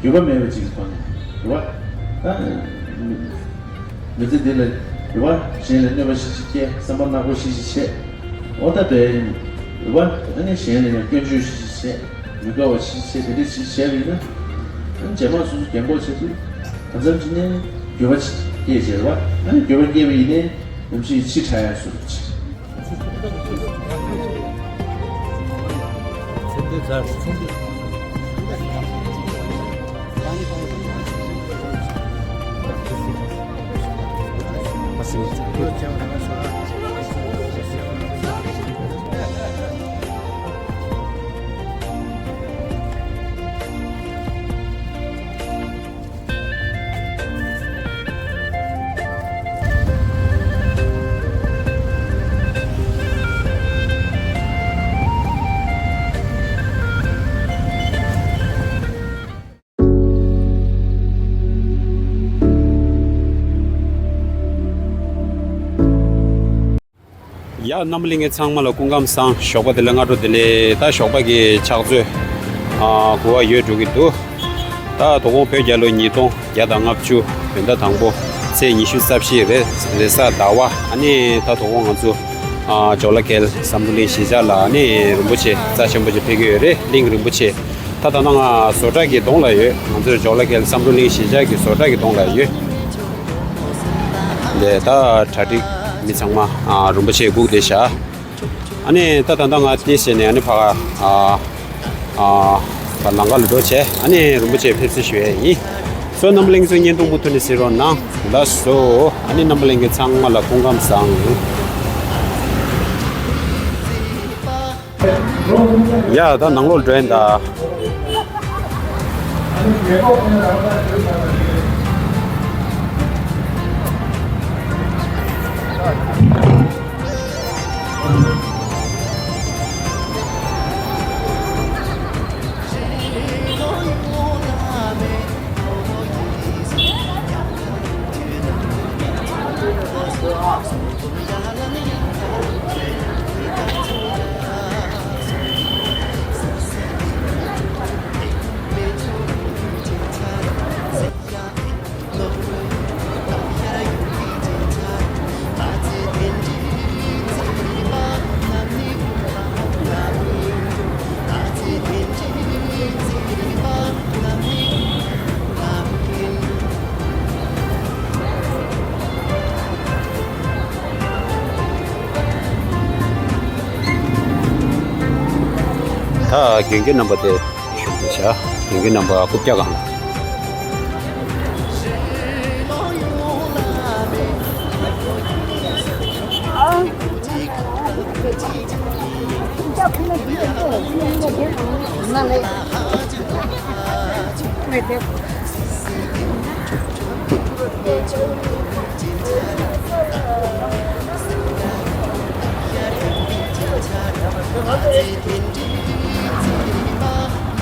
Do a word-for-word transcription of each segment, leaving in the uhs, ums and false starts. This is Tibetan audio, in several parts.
འགྱོད་པ་མེད་པ་ཅིག་གི་ཐོག་ནས་རེད་བ། ད་མི་ཚེ་འདི་ལ་རེད་བ། གཞན་ལ་གནོད་པ་ཞིག་ཅིག་སྐྱེལ། བསམ་པ་ནག་པོ་ཞིག་ཞིག་བྱས། འོ་ད་དཔེ་རེད་བ། ཨ་ནི་གཞན་ལ་ཡང་སྐྱོན་བརྗོད་ཞིག་ཞིག་བྱས། མི་དགའ་བ་ཞིག་བྱས། དེ་འདྲ་ཞིག་བྱས་པ་ཡིན་ན། ཨ་ནི་རྗེས་མ་སོ་སོ་རྒན་གོག་བྱེད་དུས་གང་འཚམ་ཅིག་ནས་འགྱོད་པ་ཞིག་སྐྱེས་བྱས་རེད་བ། ཨ་ནི་འགྱོད་པ་སྐྱེས་པ་ཡིན་ནའི་ནམ་ཞིག་ཕྱི་དྲགས་ཡ་བཟོ་འདྲ་ཅིག་ཡ། རྣམ་པ་ལྷན་རྒྱས་ཚང་མ་ལ་སྐུ་ཁམས་བཟང་། ཞོགས་པ་བདེ་ལེགས། སྔ་དྲོ་བདེ་ལེགས། ད་ཞོགས་པ་གི་ཕྱག་ཚོད་ཨ་དགུ་པ་ཡོལ་འགྲོ་གི་འདུག་ད་དོ་དགོང་བོད་རྒྱལ་ལོ་ཉིས་སྟོང་བརྒྱ་དང་ལྔ་བཅུ་བོད་ཟླ་དང་པོ་ཚེས་ཉི་ཤུ་རྩ་བཞི་རེད། རེས་གཟའ་ཟླ་བ། ཨ་ནི་ད་དོ་དགོང་ང་ཚོ་ཨ་ཇོ་ལ་གེལ་བསམ་གྲུབ་གླིང་གཞིས་ཆགས་ལ་ཨ་ནི་རིན་པོ་ཆེ་རྩ་ཆེན་པོ་ཅིག་ཕེབས་ཀྱི་ཡོད་རེད། གླིང་རིན་པོ་ཆེ། ད་ད་ལྟ་ང་བཟོ་གྲྭ་གི་གདོང་ལ་ཡོད། ང་ཚོའི་ཇོ་ལ་གེལ་བསམ་གྲུབ་གླིང་གཞིས་ཆགས་ཀྱི་བཟོ་གྲྭ་གི་གདོང་ལ་ཡོད། དེ་ད་གྲ་སྒྲིག་མི་ཚང་མ་ཨ་རིན་པོ་ཆེ་སྒུག་བསྡད་ཤག་ཨ་ནི་ད་ད་ལྟ་ང་དེ་བྱས་ནས་ཨ་ནི་ཕ་ག་ཨ་ཨ་ད་ལམ་ཁ་ལ་འགྲོ་བྱས། ཨ་ནི་རིན་པོ་ཆེ་ཕེབས་བསུ་ཞུ་ཡས་ཡིན། སོ་རྣམ་པ་ལྷན་རྒྱས་ཚོ་བརྙན་ཐུང་མུ་མཐུད་ནས་གཟིགས་རོགས་གནང་། ལགས་སོ། ཨ་ནི་རྣམ་པ་ལྷན་རྒྱས་ཚང་མ་ལ་སྐུ་ཁམས་བཟང་། ཡ། ད་ནང་ལོགས་འགྲོ་ཡིན་ད། ད་རྒན་རྒོན་རྣམ་པ་དེ་ཞུ་གི་བྱ། རྒན་རྒོན་རྣམ་པ་རྐུབ་བཀྱག་སྒང་ལ།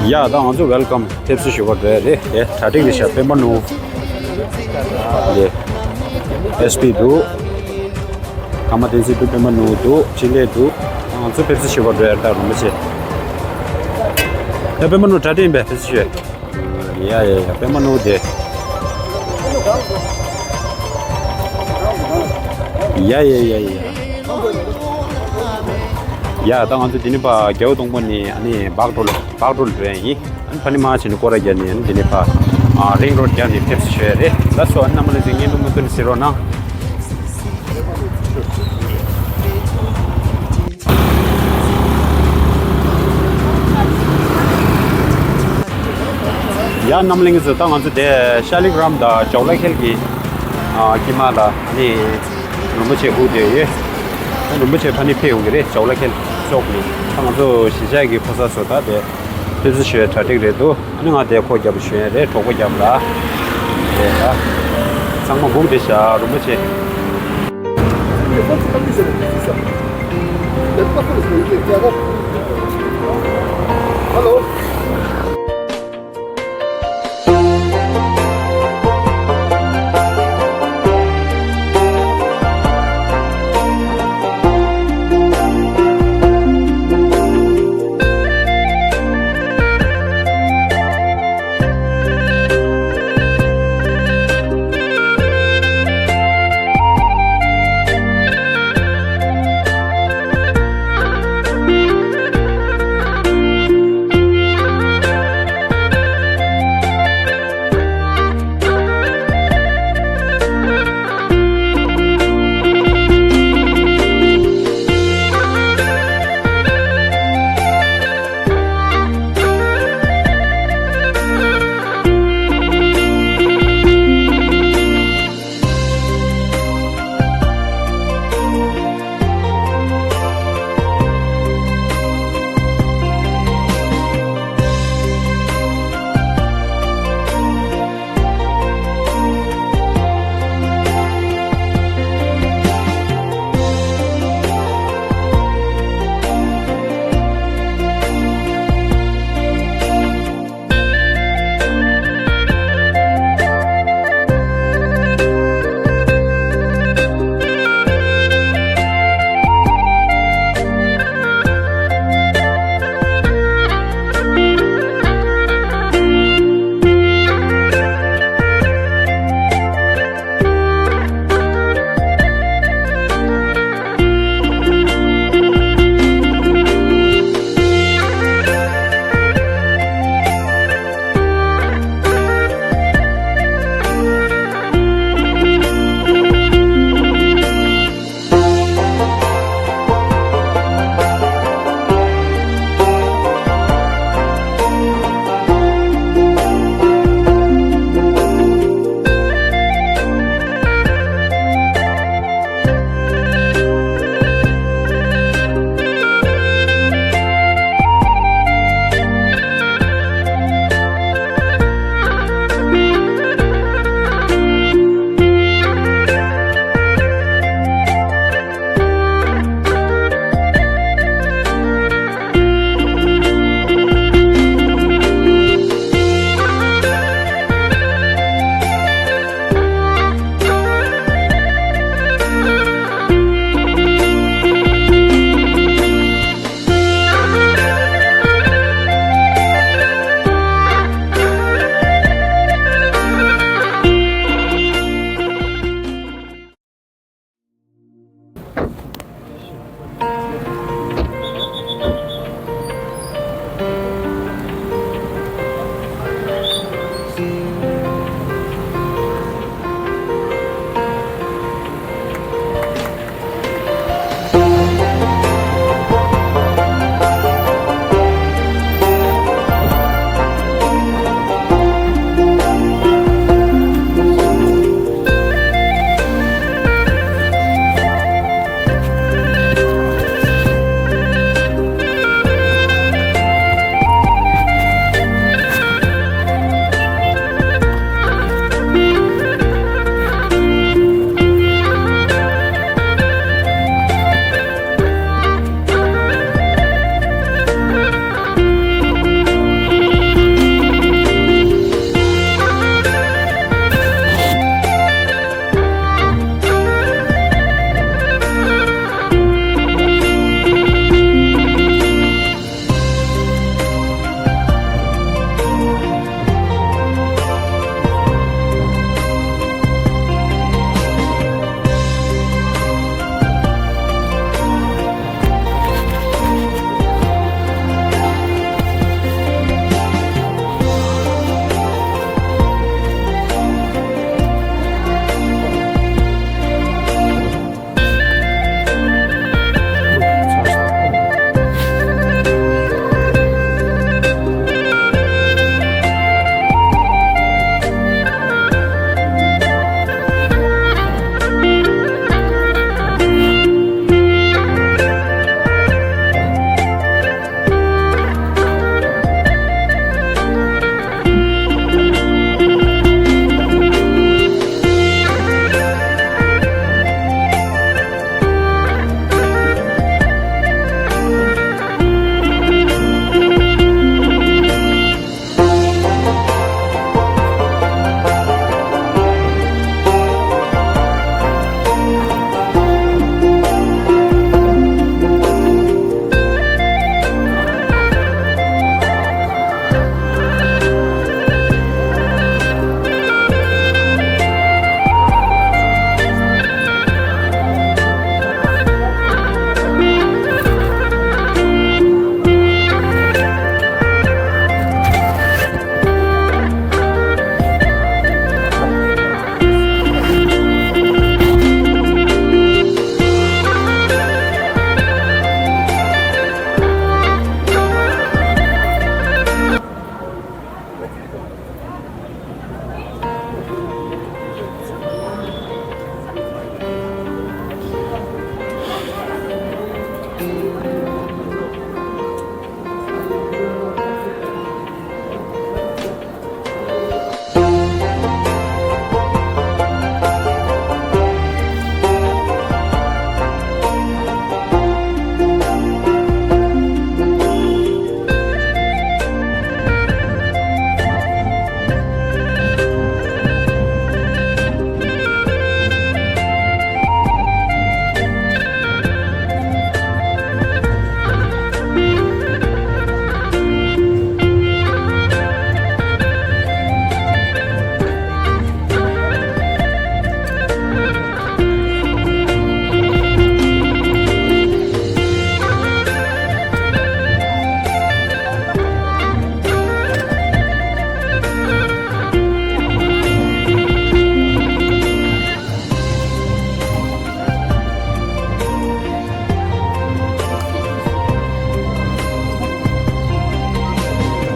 ཡ། ད་ང་ཚོ་ཝེལ་ཀམ་ཕེབས་བསུ་ཞུ་བར་འགྲོ་ཡ་རེད། དེ་གྲ་སྒྲིག་རེད་ཤག་པད་མ་ནོར། དེ་ཨེས་པི་འདུག་ཀརྨ་བསྟན་འཛིན་འདུག་པད་མ་ནོར་འདུག་འཕྲིན་ལས་འདུག་ང་ཚོ་ཕེབས་བསུ་ཞུ་བར་འགྲོ་ཡ་རེད། ད་རིན་པོ་ཆེ། ད་པད་མ་ནོར་གྲ་སྒྲིག་ཡིན་པས། ཕེབས་བསུ་ཞུ་ཡ། ཡ་ཡ་ཡ། པད་མ་ནོར་དེ། ཡ་ཡ་ཡ་ཡ། ཡ། ད་ང་ཚོ་འདི་ནས་ཕར་རྒྱལ་བ་སྡོང་པོ་ནས་ཨ་ནི་བག་གྲོ་ལ་བག་གྲོ་ལ་འགྲོ་ཡ་ཡིན། ཨ་ནི་ཕ་ནི་མ་བྱས་ནས་སྐོར་ར་རྒྱག་ནས་ཨ་ནི་འདི་ནས་ཕར་ཨ་རིང་རོ་རྒྱག་ནས་ཕེབས་བསུ་ཞུ་ཡ་རེད། ལགས་སོ། ཨ་ནི་རྣམ་པ་ལྷན་རྒྱས་བརྙན་ཐུང་མུ་མཐུད་ནས་གཟིགས་རོགས་གནང་། ཡ། རྣམ་པ་ལྷན་རྒྱས་ཚོ། ད་ང་ཚོ་དེ་ཤཱ་ལི་གི་རམ་དང་ཇོ་ལ་ཁེལ་གྱི་ཨ་དཀྱིལ་མ་ལ་ཨ་ནི་རིན་པོ་ཆེ་སྒུག་བསྡད་ཡོད། ད་རིན་པོ་ཆེ་ཕ་ནི་ཕེབས་ཡོང་གི་རེད། ཇོ་ལ་ཁེལ་ཙོག་ནི། ད་ང་ཚོ་གཞིས་ཆགས་ཀྱི་ཕོ་གསར་ཚོ་ད་དེ་ཕེབས་བསུ་ཞུ་ཡའི་གྲ་སྒྲིག་རེད་འདུག་ཨ་ནི་ང་དེ་ཁོག་རྒྱབ་ཞུ་ཡ་རེད། གྲོགས་པོ་རྒྱབ་ལ་རེད། ད་ཚང་མ་སྒུག་བསྡད་ཤག་རིན་པོ་ཆེ། ཧ་ལོ།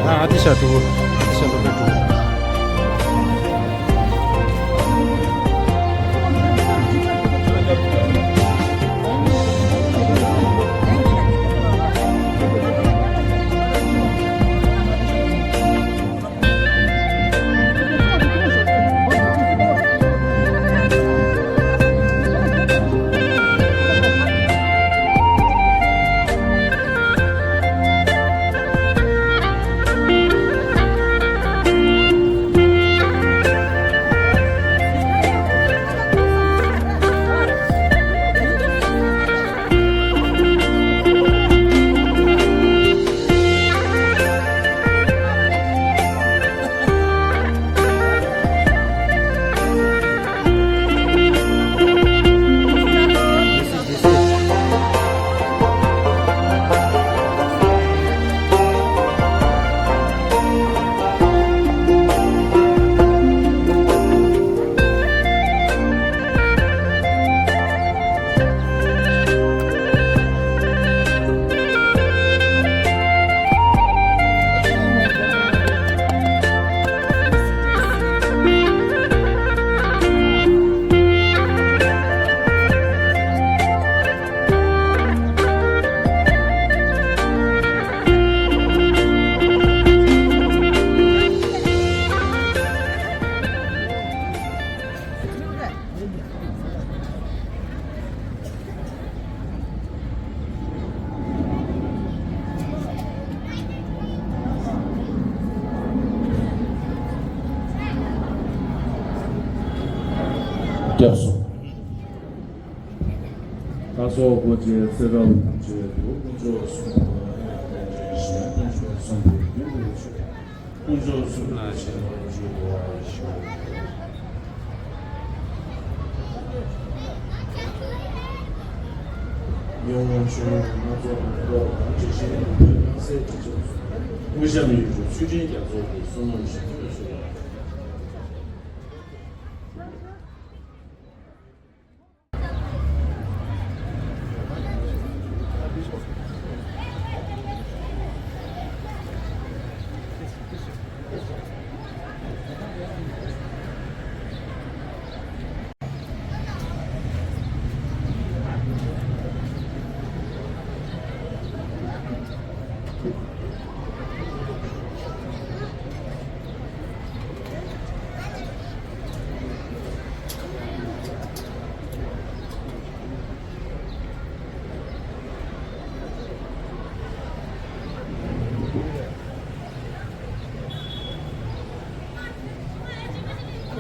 ཨ་ཏི་ཤ་དུ། ཨ་ཏི་ཤ་དུ་དུ། ཚོགས་སྒོ་འབྱེད། ཚེ་རབས་ཐམས་ཅད་དུ་དཀོན་མཆོག་གསུམ་ལ་དཔལ་ལྡན་འདྲེན་བྱེད། དཀོན་མཆོག་གསུམ་པོའི་རྒྱུན་དུ་མཆོད། དཀོན་མཆོག་གསུམ་ལ་བྱིན་རླབས་ཆེན་པོ་ཞུ། ཡང་ཆོས་སྣ་ཚོགས་མེ་ཏོག་དང་། དྲི་ཞིམ་བདུག་སྤོས་དང་། གསེར་གྱི་ལྕགས་ཟུང་། དངུལ་ཞབས་གཡུ་འབྲུག་མཆོད་སྤྲིན་རྒྱ་མཚོ་གིས་བསོད་ནམས་ཞིང་དུ་ཞུ་ལ།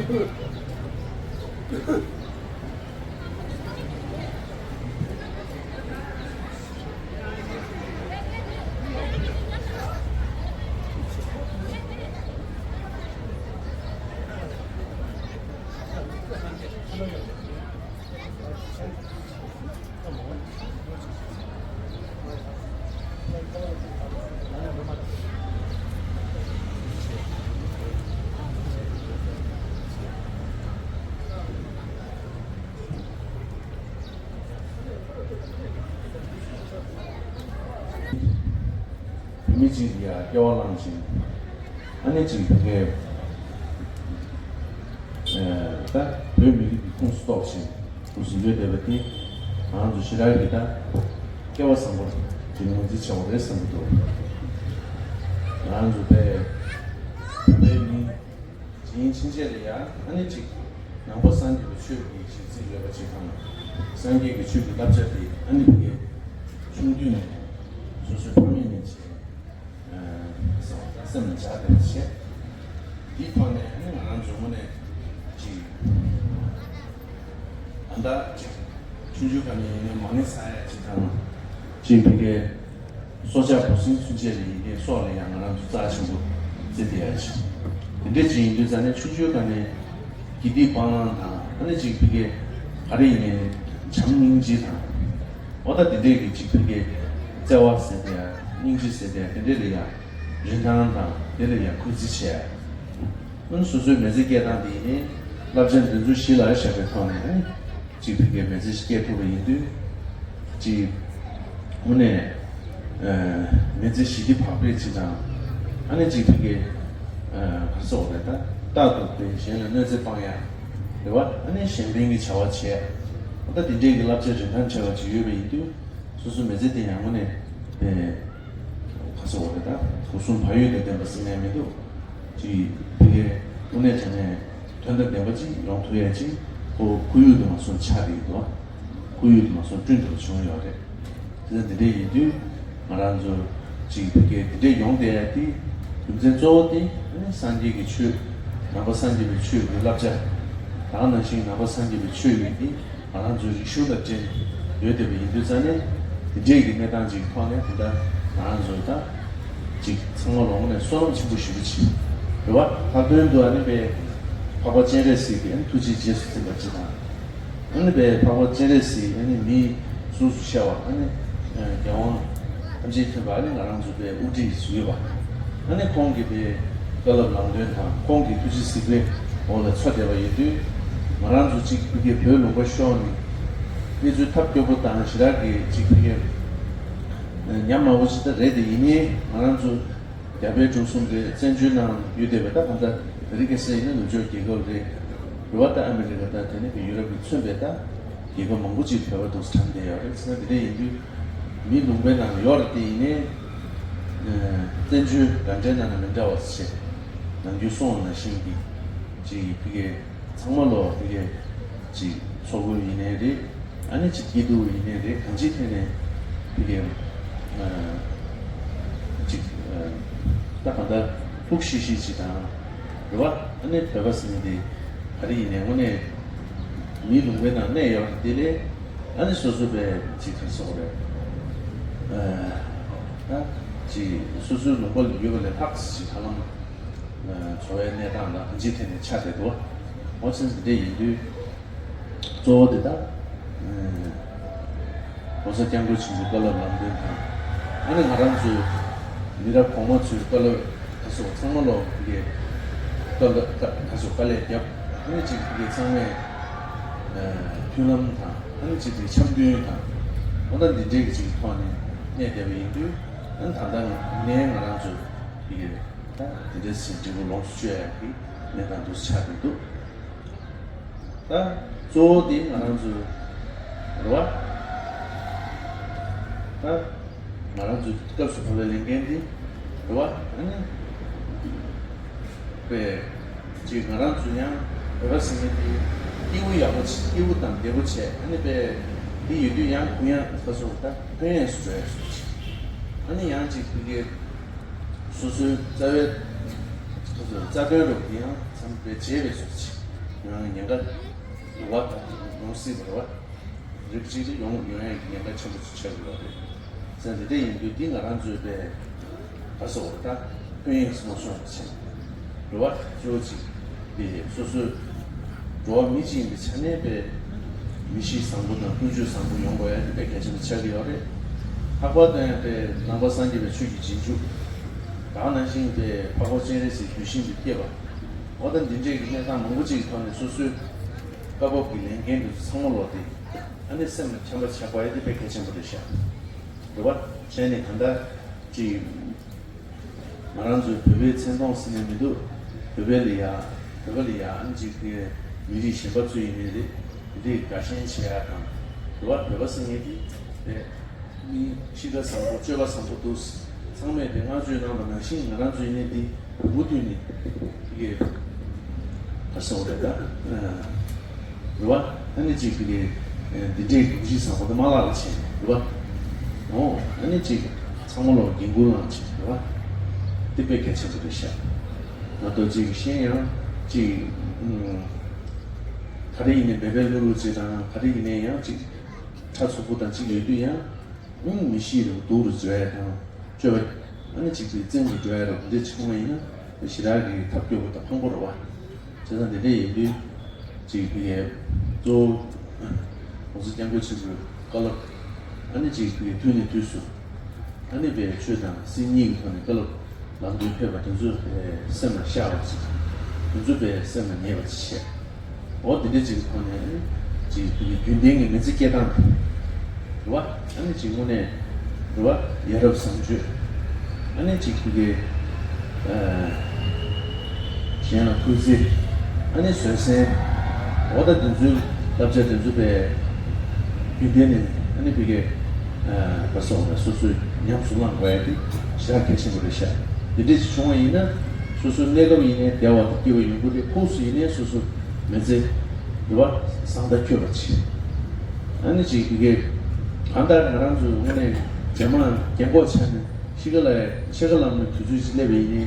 བོད་མི་གཅིག་ལ་ཡ་སྐྱེ་བ་བླངས་ཤིང་། ཨ་ནི་གཅིག་བོད་སྐད་ད་བོད་མི་རིགས་ཀྱི་ཁོངས་སུ་གཏོགས་ཤིང་། སྐབས་སུ་ཡོད་བསྡད་པ་དེ་ང་ཚོ་ཞེ་དྲག་གི་ད་སྐལ་བ་བཟང་པོ་དེ་ངོས་འཛིན་བྱ་བ་རེད་བསམ་གྱི་འདུག་ང་ཚོ་བོད་བོད་མི་ཡིན་ཕྱིན་ཆད་ལ་ཡ་ཨ་ནི་གཅིག་ནང་པ་སངས་རྒྱས་པའི་ཆོས་ཀྱི་གཞི་རྩིས་ཡོད་པ་གཅིག་དང་། སངས་རྒྱས་ཀྱི་ཆོས་ཀྱི་བསླབ་བྱ་དེ་ཨ་ནི་བོད་ཆུང་དུས་ནས་སོ་སོའི་ཕ་མེས་ནས་བྱས། སེམས་ལ་འཇགས་བསྡད་པ་བྱས། དེའི་ཐོག་ནས་ནི་ང་རང་ཚོའི་ངོས་ནས་ཅིག་ཨ་མདའ་ཅིག་ཆུང་ཆུང་ག་ནས་ཡིན་ནའི་མ་ཎི་བསགས་ཡ་ཅིག་དང་། ཅིག་བི་ཀའི་སྲོག་ཆགས་འབུ་སྲིན་ཚུན་ཆད་ལ་ཡིན་ནའི་སྲོག་ལ་ཡང་ང་རང་ཚོ་རྩ་ཆེན་པོ་བརྩི་བསྡད་ཡ་ཅིག་དེ་འདྲས་ཅིག་ཡིན་དུས་ཙ་ནས་ཆུང་ཆུང་ག་ནས་དགེ་སྡིག་སྤང་བླང་དང་། ཨ་ནི་ཅིག་བི་ཀའི་ག་རེ་ཡིན་ནའི་བྱམས་སྙིང་རྗེ་དང་། འོ་ད་དེ་འདྲས་ཀྱི་ཅིག་བི་ཀའི་བརྩེ་བ་ཟེར་བསྡད་ཡ། སྙིང་རྗེ་ཟེར་བསྡད་ཡ་དེ་འདྲས་ལ་ཡ། རིན་ཐང་དང་དེ་ལ་ཡང་གུས་བརྩི་བྱས། ཨ་ནི་སོ་སོའི་མི་ཚེ་སྐྱེལ་སྟངས་དེ་ཡིན་ནའི་བསླབ་བྱ་འདི་ཚོ་གཞི་ལ་བཞག་པའི་ཐོག་ནས་ཨ་ནི་གཅིག་བི་ཀའི་མི་ཚེ་སྐྱེལ་ཐུབ་པ་ཡིན་དུས། གཅིག་དངོས་གནས་མི་ཚེ་ཞི་བདེ་བག་ཕེབས་ཅིག་དང་། ཨ་ནི་གཅིག་བི་ཀའི་ག་རེ་ཟེར་དགོས་རེད། ད་རྟག་ཏུ་དེ་གཞན་ལ་གནོད་འཚེ་སྤང་ཡ་རེད་བ། ཨ་ནི་གཞན་ཕན་གྱི་བྱ་བ་བྱས། ད་དེ་འདྲས་ཀྱི་བསླབ་བྱ་རིན་ཐང་ཆེ་བ་ཅིག་ཡོད་པ་ཡིན་དུས། སོ་སོའི་མི་ཚེ་དེ་ཡང་དངོས་གནས་དེ་ག་ཟེར་བ་རེད། ད་སྒོ་གསུམ་བག་ཡོད་དང་ལྡན་པ་ཟེར་ནས་མི་འདུག་ཅིག་བི་ཀའི་དངོས་གནས་དྲང་གནས་དོན་དང་ལྡན་པ་ཅིག་ཡོང་ཐུབ་ཡ་ཅིག་ཁོ་ཁོར་ཡུག་དུ་མ་སོང་ཆགས་བསྡད་ཀྱི་འདུག་ཁོར་ཡུག་དུ་མ་སོང་བསྐྲུན་ཐུབ་པ་བྱུང་ཡོད་རེད། དེ་ཚོ་འདི་འདྲས་ཡིན་དུས་ང་རང་ཚོ་ཅིག་བི་ཀའི་འདི་འདྲས་ཡོང་བསྡད་ཡ་དེ་རྒྱུ་མཚན་གཙོ་བོ་དེ་ཨ་ནི་སངས་རྒྱས་ཀྱི་ཆོས། ནང་པ་སངས་རྒྱས་པའི་ཆོས་ཀྱི་བསླབ་བྱ། ད་ག་ནང་བཞིན་ནང་པ་སངས་རྒྱས་པའི་ཆོས་ཡིན་དེ། ང་རང་ཚོའི་རིག་གཞུང་དང་འབྲེལ་ནས་ཡོད་བསྡད་པ་ཡིན་དུས་ཙ་ནས། དེ་འདྲས་ཀྱི་གནས་སྟངས་ཅིག་ཐོག་ནས་ད་ལྟ་ང་རང་ཚོ་ད་ཅིག་ཚང་མ་ལོག་ནས་བསོད་ནམས་ཆེན་པོ་ཞེ་པོ་ཅིག་རེད་བ། ལྷག་དོན་དུ་ཨ་ནི་པའི་འཕགས་པ་སྤྱན་རས་གཟིགས་ཀྱི་ཨ་ནི་ཐུགས་རྗེ་རྗེས་སུ་འཛིན་པ་ཅིག་དང་། ཨ་ནི་པའི་འཕགས་པ་སྤྱན་རས་གཟིགས་ཨ་ནི་མིའི་གཟུགས་སུ་ཤར་བ། ཨ་ནི་རྒྱལ་དབང་ཐམས་ཅད་མཁྱེན་པ་ཨ་ནི་ང་རང་ཚོ་པའི་དབུ་ཁྲིད་བཟོས་ཡོད་པ། ཨ་ནི་ཁོང་གི་པའི་བཀའ་སློབ་ལམ་སྟོན་དང་ཁོང་གི་ཐུགས་རྗེ་གཟིགས་པའི་འོག་ལ་འཚོ་བསྡད་པ་ཡིན་དུས། ང་རང་ཚོ་གཅིག་བི་ཀའི་བོད་ལུང་པ་ཤོར་ནས་གནས་ཚུལ་ཐབས་སྐྱོ་པོ་དང་ཞེ་དྲག་གི་གཅིག་བི་ཀའི་ཉམས་དམའ་བོ་ཞིག་ད་རེད་དེ། ཡིན་ནའི་ང་རང་ཚོ་རྒྱ་བལ་འབྲུག་གསུམ་རེད། བཙན་བྱོལ་ནང་ཡོད་བསྡད་པའི་ད་གང་ལྟར་ཨ་མི་རི་ཀ་ཟེར་ཡིན་ན་ནུབ་ཕྱོགས་རྒྱལ་ཁབ་རེད། རེད་བ། ད་ཨ་མི་རི་ཀ་ད་དེ་ནས་ཡུ་རོབ་ཀྱིས་མཚོན་པའི་ད་རྒྱལ་ཁབ་མང་པོ་ཅིག་བོད་པ་འདུག་སེ་གྲམ་བསྡད་ཡོད་རེད། ཟེར་ན་དེ་འདྲ་ཡིན་དུས་མི་ལུང་པའི་ནང་ཡོད་རེད་དེ། ཡིན་ནའི་བཙན་བྱོལ་དགའ་ལྡན་ནང་ན་མི་འདྲ་བ་ཞིག་ནམ་རྒྱུན་སོང་ནང་བཞིན་གྱི་ཅིག་བི་ཀའི་ཚང་མ་ལོ་བི་ཀའི་ཅིག་ཚོགས་འཁོར་ཡིན་ནའི་རེད། ཨ་ནི་ཅིག་སྐྱིད་སྡུག་ཡིན་ནའི་རེད། གང་ཅིའི་ཐད་ནས་བི་ཀའི་ཅིག་ད་གང་ལྟར་ཕུགས་ཤིག་ཤིག་ཅིག་དང་རེད་བ། ཨ་ནི་བོད་པ་ཟེར་མཁན་དེ་ག་རེ་ཡིན་ནའི་དངོས་གནས་མི་ལུང་པའི་ནང་གནས་ཡོད་རེད་དེ། ལས་ ཨ་ནི་སོ་སོ་པའི་ཅིག་ག་སོགས་རེད། ཨ་ཅིག་སོ་སོའི་ལུང་པ་ལ་ཡོད་པ་ལས་ལྷག་ཅིག་ཧ་ལམ་འཚོ་བའི་གནས་སྟངས་ལ་གང་ཅིའི་ཐད་ནས་ཆགས་བསྡད་འདུག་འོ་ཙམ་འདི་འདྲ་ཡིན་དུས། གཙོ་བོ་དེ་དག ༸གོང་ས་༸སྐྱབས་མགོན་ཆེན་པོའི་བཀའ་སློབ་ལམ་སྟོན་དང་། ཨ་ནི་ང་རང་ཚོའི་མི་རབས་གོང་མ་ཚོའི་བཀའ་སློབ་ཁ་སོགས་ཚང་མ་ལོ་གི་བཀའ་སློབ་ཁ་སོགས་དཀའ་ལས་བརྒྱབ། ཨ་ནི་གཅིག་གི་ཚང་མས་མཐུན་ལམ་དང་ཨ་ནི་གཅིག་གི་འཆམ་མཐུན་དང་། འོ་ན་འདི་འདྲའི་གི་གཅིག་ཐོག་ནས་གནས་བསྡད་པ་ཡིན་དུས། ཨ་ནི་ད་ལྟ་ནས་ང་རང་ཚོ་གི་ད་འདི་འདྲའི་ཟིན་བྲིས་པོ་ལོངས་སུ་སྤྱོད་ཡག་གི་གནས་སྟངས་འདུག་ཆགས་བསྡད་འདུག་ད་གཙོ་བོ་དེ་ང་རང་ཚོའི་རེད་བ། ད་ང་རང་ཚོའི་སྐབས་སུ་བབས་པའི་ལས་འགན་དེ་རེད་བ། ཨ་ནི་པས་ཅིག་ང་རང་ཚོ་ཡང་བོད་པ་ཟེར་མཁན་དེ་སྐྱིད་པོ་ཡག་པོ་བྱེད། སྐྱིད་པོ་དང་བདེ་པོ་བྱས། ཨ་ནི་པས་དེ་ཡོད་དུས་ཡང་གུ་ཡངས་ཁ་སོགས་ད་ཕན་ཡོན་སུ་འགྲོ་ཡག་སོགས་ཅིག་ཨ་ནི་ཡང་ཅིག་དེ་གའི་སོ་སོའི་རྩ་བའི་སོ་སོའི་རྩ་དོན་རུ་དེ་ཡང་མཚམས་པའི་བརྗེད་པའི་སོགས་ཅིག་ཡང་ཉེན་ཁ་ཡོང་བ་དང་ཡོང་སྲིད་པ་རེད་བ། རིགས་གཅིག་ཏུ་ཡོང་ཡོང་ཡག་གི་ཉེན་ཁ་ཆེན་པོ་ཆགས་ཀྱི་ཡོད་རེད། ཟེར་འདི་འདྲ་ཡིན་དུས་འདི་ང་རང་ཚོའི་པའི་ག་སོགས་ད་ཕན་ཡོན་སོགས་སོགས་ཆེ་རེད་བ། གཙོ་བོ་གཅིག་དེ་སོ་སོའི་འགྲོ་བ་མི་གཅིག་ཡིན་པའི་ཆ་ནས་པའི་མི་གཤིས་བཟང་པོ་དང་ཀུན་སྤྱོད་བཟང་པོ་ཡོང་དགོས་ཡ་དེ་དཔེ་གལ་ཆེན་པོ་ཆགས་ཀྱི་ཡོད་རེད། ལྷག་པར་དུ་ཡང་པའི་ནང་པ་སངས་རྒྱས་པའི་ཆོས་ཀྱི་རྗེས་འཇུག་དེ་ནང་བཞིན་པའི་འཕགས་པ་སྤྱན་རས་གཟིགས་གདུལ་ཞིང་དུ་སྐྱེས་པ། འོ་ད་འདི་འདྲའི་གི་གནས་སྟངས་མང་པོ་ཅིག་གི་ཐོག་ནས་སོ་སོའི་བཀའ་བབས་ཀྱི་ལས་འགན་དེ་ཚོ་ཚང་མ་ལོག་སྟེ། ཨ་ནི་སེམས་ལ་འཁྱམ་པ་ཆགས་པ་ཡ་དེ་དཔེ་གལ་ཆེན་པོ་རེད་ཤག་རེད་བ། བྱས་ནས་གང་ལྟར་ཅིག་ང་རང་ཚོའི་བོད་པའི་མཚན་མཐོང་ཟིན་ནས་མི་འདུག་བོད་པའི་ལ་ཡ། བོད་པ་ལ་ཡ། ཨ་ནི་ཅིག་དེ་མི་རིགས་གཞན་པ་ཚོ་ཡིན་ནའི་རེད། དེ་འདྲའི་དགའ་ཞེན་བྱེད་ཡ་དང་། རེད་བ། བོད་པ་ཟེར་མཁན་དེ་རེད། མི་གཤིས་ཀ་བཟང་པོ། སྤྱོད་པ་བཟང་པོ་འདུག་ཚང་མས་དེ་བསྔགས་བརྗོད་གནང་བ་ནང་བཞིན་ང་རང་ཚོ་ཡིན་ནའི་འདི་མུ་མཐུད་ནས་དེ་གའི་ག་སོགས་རེད་ད། རེད་བ། ཨ་ནི་ཅིག་དེ་གའི་འདི་འདྲའི་གོམས་གཤིས་བཟང་པོ་དེ་མ་བརླག་པ་བྱས་ནས་རེད་བ། འོ་ཨ་ནི་ཅིག་ཚང་མ་ལོག་འགན་འཁུར་བླངས་བྱས་རེད་བ། དེ་དཔེ་གལ་ཆེན་པོ་རེད་ཤག་ང་ཚོ་ཅིག་གཞན་ཡང་ཅིག་ག་རེ་ཡིན་ནའི་འབད་པས་ལྷུག་ལྷུག་ཅིག་དང་། ག་རེ་ཡིན་ནའི་ཡང་ཅིག་ཕྲ་ཚུགས་པོ་དང་ཅིག་ཡོད་དུས་ཡང་། ཨང་། མི་གཤིས་རུ་སྡུག་རུ་འགྲོ་ཡ་དང་། སྤྱོད་པ་ཨ་ནི་གཅིག་པའི་བཙན་དུ་འགྲོ་ཡ་རུ་འདི་བྱུང་བ་ཡིན་ན་ཞེ་དྲག་གི་ཐབས་སྐྱོ་པོ་དང་ཕངས་པོ་རེད་བ། བྱས་ཙང་དེ་འདྲ་ཡིན་དུས་གཅིག་པའི་གཙོ་བོ་༸གོང་ས་༸སྐྱབས་མགོན་ཆེན་པོའི་བཀའ་སློབ་ཨ་ནི་གཅིག་པའི་དུས་ནས་དུས་སུ་ཨ་ནི་པའི་ཆོས་དང་སྲིད་གཉིས་ཀྱི་ཐོག་ནས་བཀའ་སློབ་ལམ་སྟོན་ཕེབས་པ་དེ་ཚོ་སེམས་ལ་ཤར་བ་ཅིག་དེ་ཚོ་པའི་སེམས་ལ་ངེས་པ་ཅིག་བྱས། འོ་དེ་འདྲ་ཅིག་གི་ཐོག་ནས་ཅིག་དེ་གི་རྒྱུན་ལྡན་གྱི་མི་ཚེ་སྐྱེལ་སྟངས་དེ་རེད་བ། ཨ་ནི་ཅིག་དངོས་གནས་རེད་བ། ཡ་རབས་བཟང་སྤྱོད། ཨ་ནི་ཅིག་དེ་གི་གཞན་ལ་གུས་བརྩི། ཨ་ནི་བཟོད་བསྲན། འོ་ད་དེ་ཚོའི་བསླབ་བྱ་དེ་ཚོ་པའི་རྒྱུན་ལྡན་ནས་ཨ་ནི་དེ་གི་བ་སོགས་ལ་སོ་སོས་ཉམས་སུ་བླང་དགོས་ཡ་དེ་ཞེ་དྲག་གལ་ཆེན་པོ་རེད་ཤག་དེ་འདྲ་ཞིག་བྱུང་བ་ཡིན་ན་སོ་སོའི་གནས་སྐབས་ཡིན་ནའི་བདེ་བ་དང་སྐྱིད་པ་ཡོང་གི་རེད། ཕུགས་སུ་ཡིན་ནའི་སོ་སོ་མི་ཚེ་རེད་བ། བཟང་དང་འཁྱོལ་བ་ཅིག་ཨ་ནི་ཅིག་དེ་གའི་གང་ལྟར་ང་རང་ཚོ་དངོས་གནས་རྗེས་མ་རྒན་གོག་ཆགས་ནས་ཤི་ཁ་ལ་ཡ་ཕྱེད་ཀ་ལངས་ནས་དུས་ཚོད་ཅིག་སླེབས་པ་ཡིན་ནའི་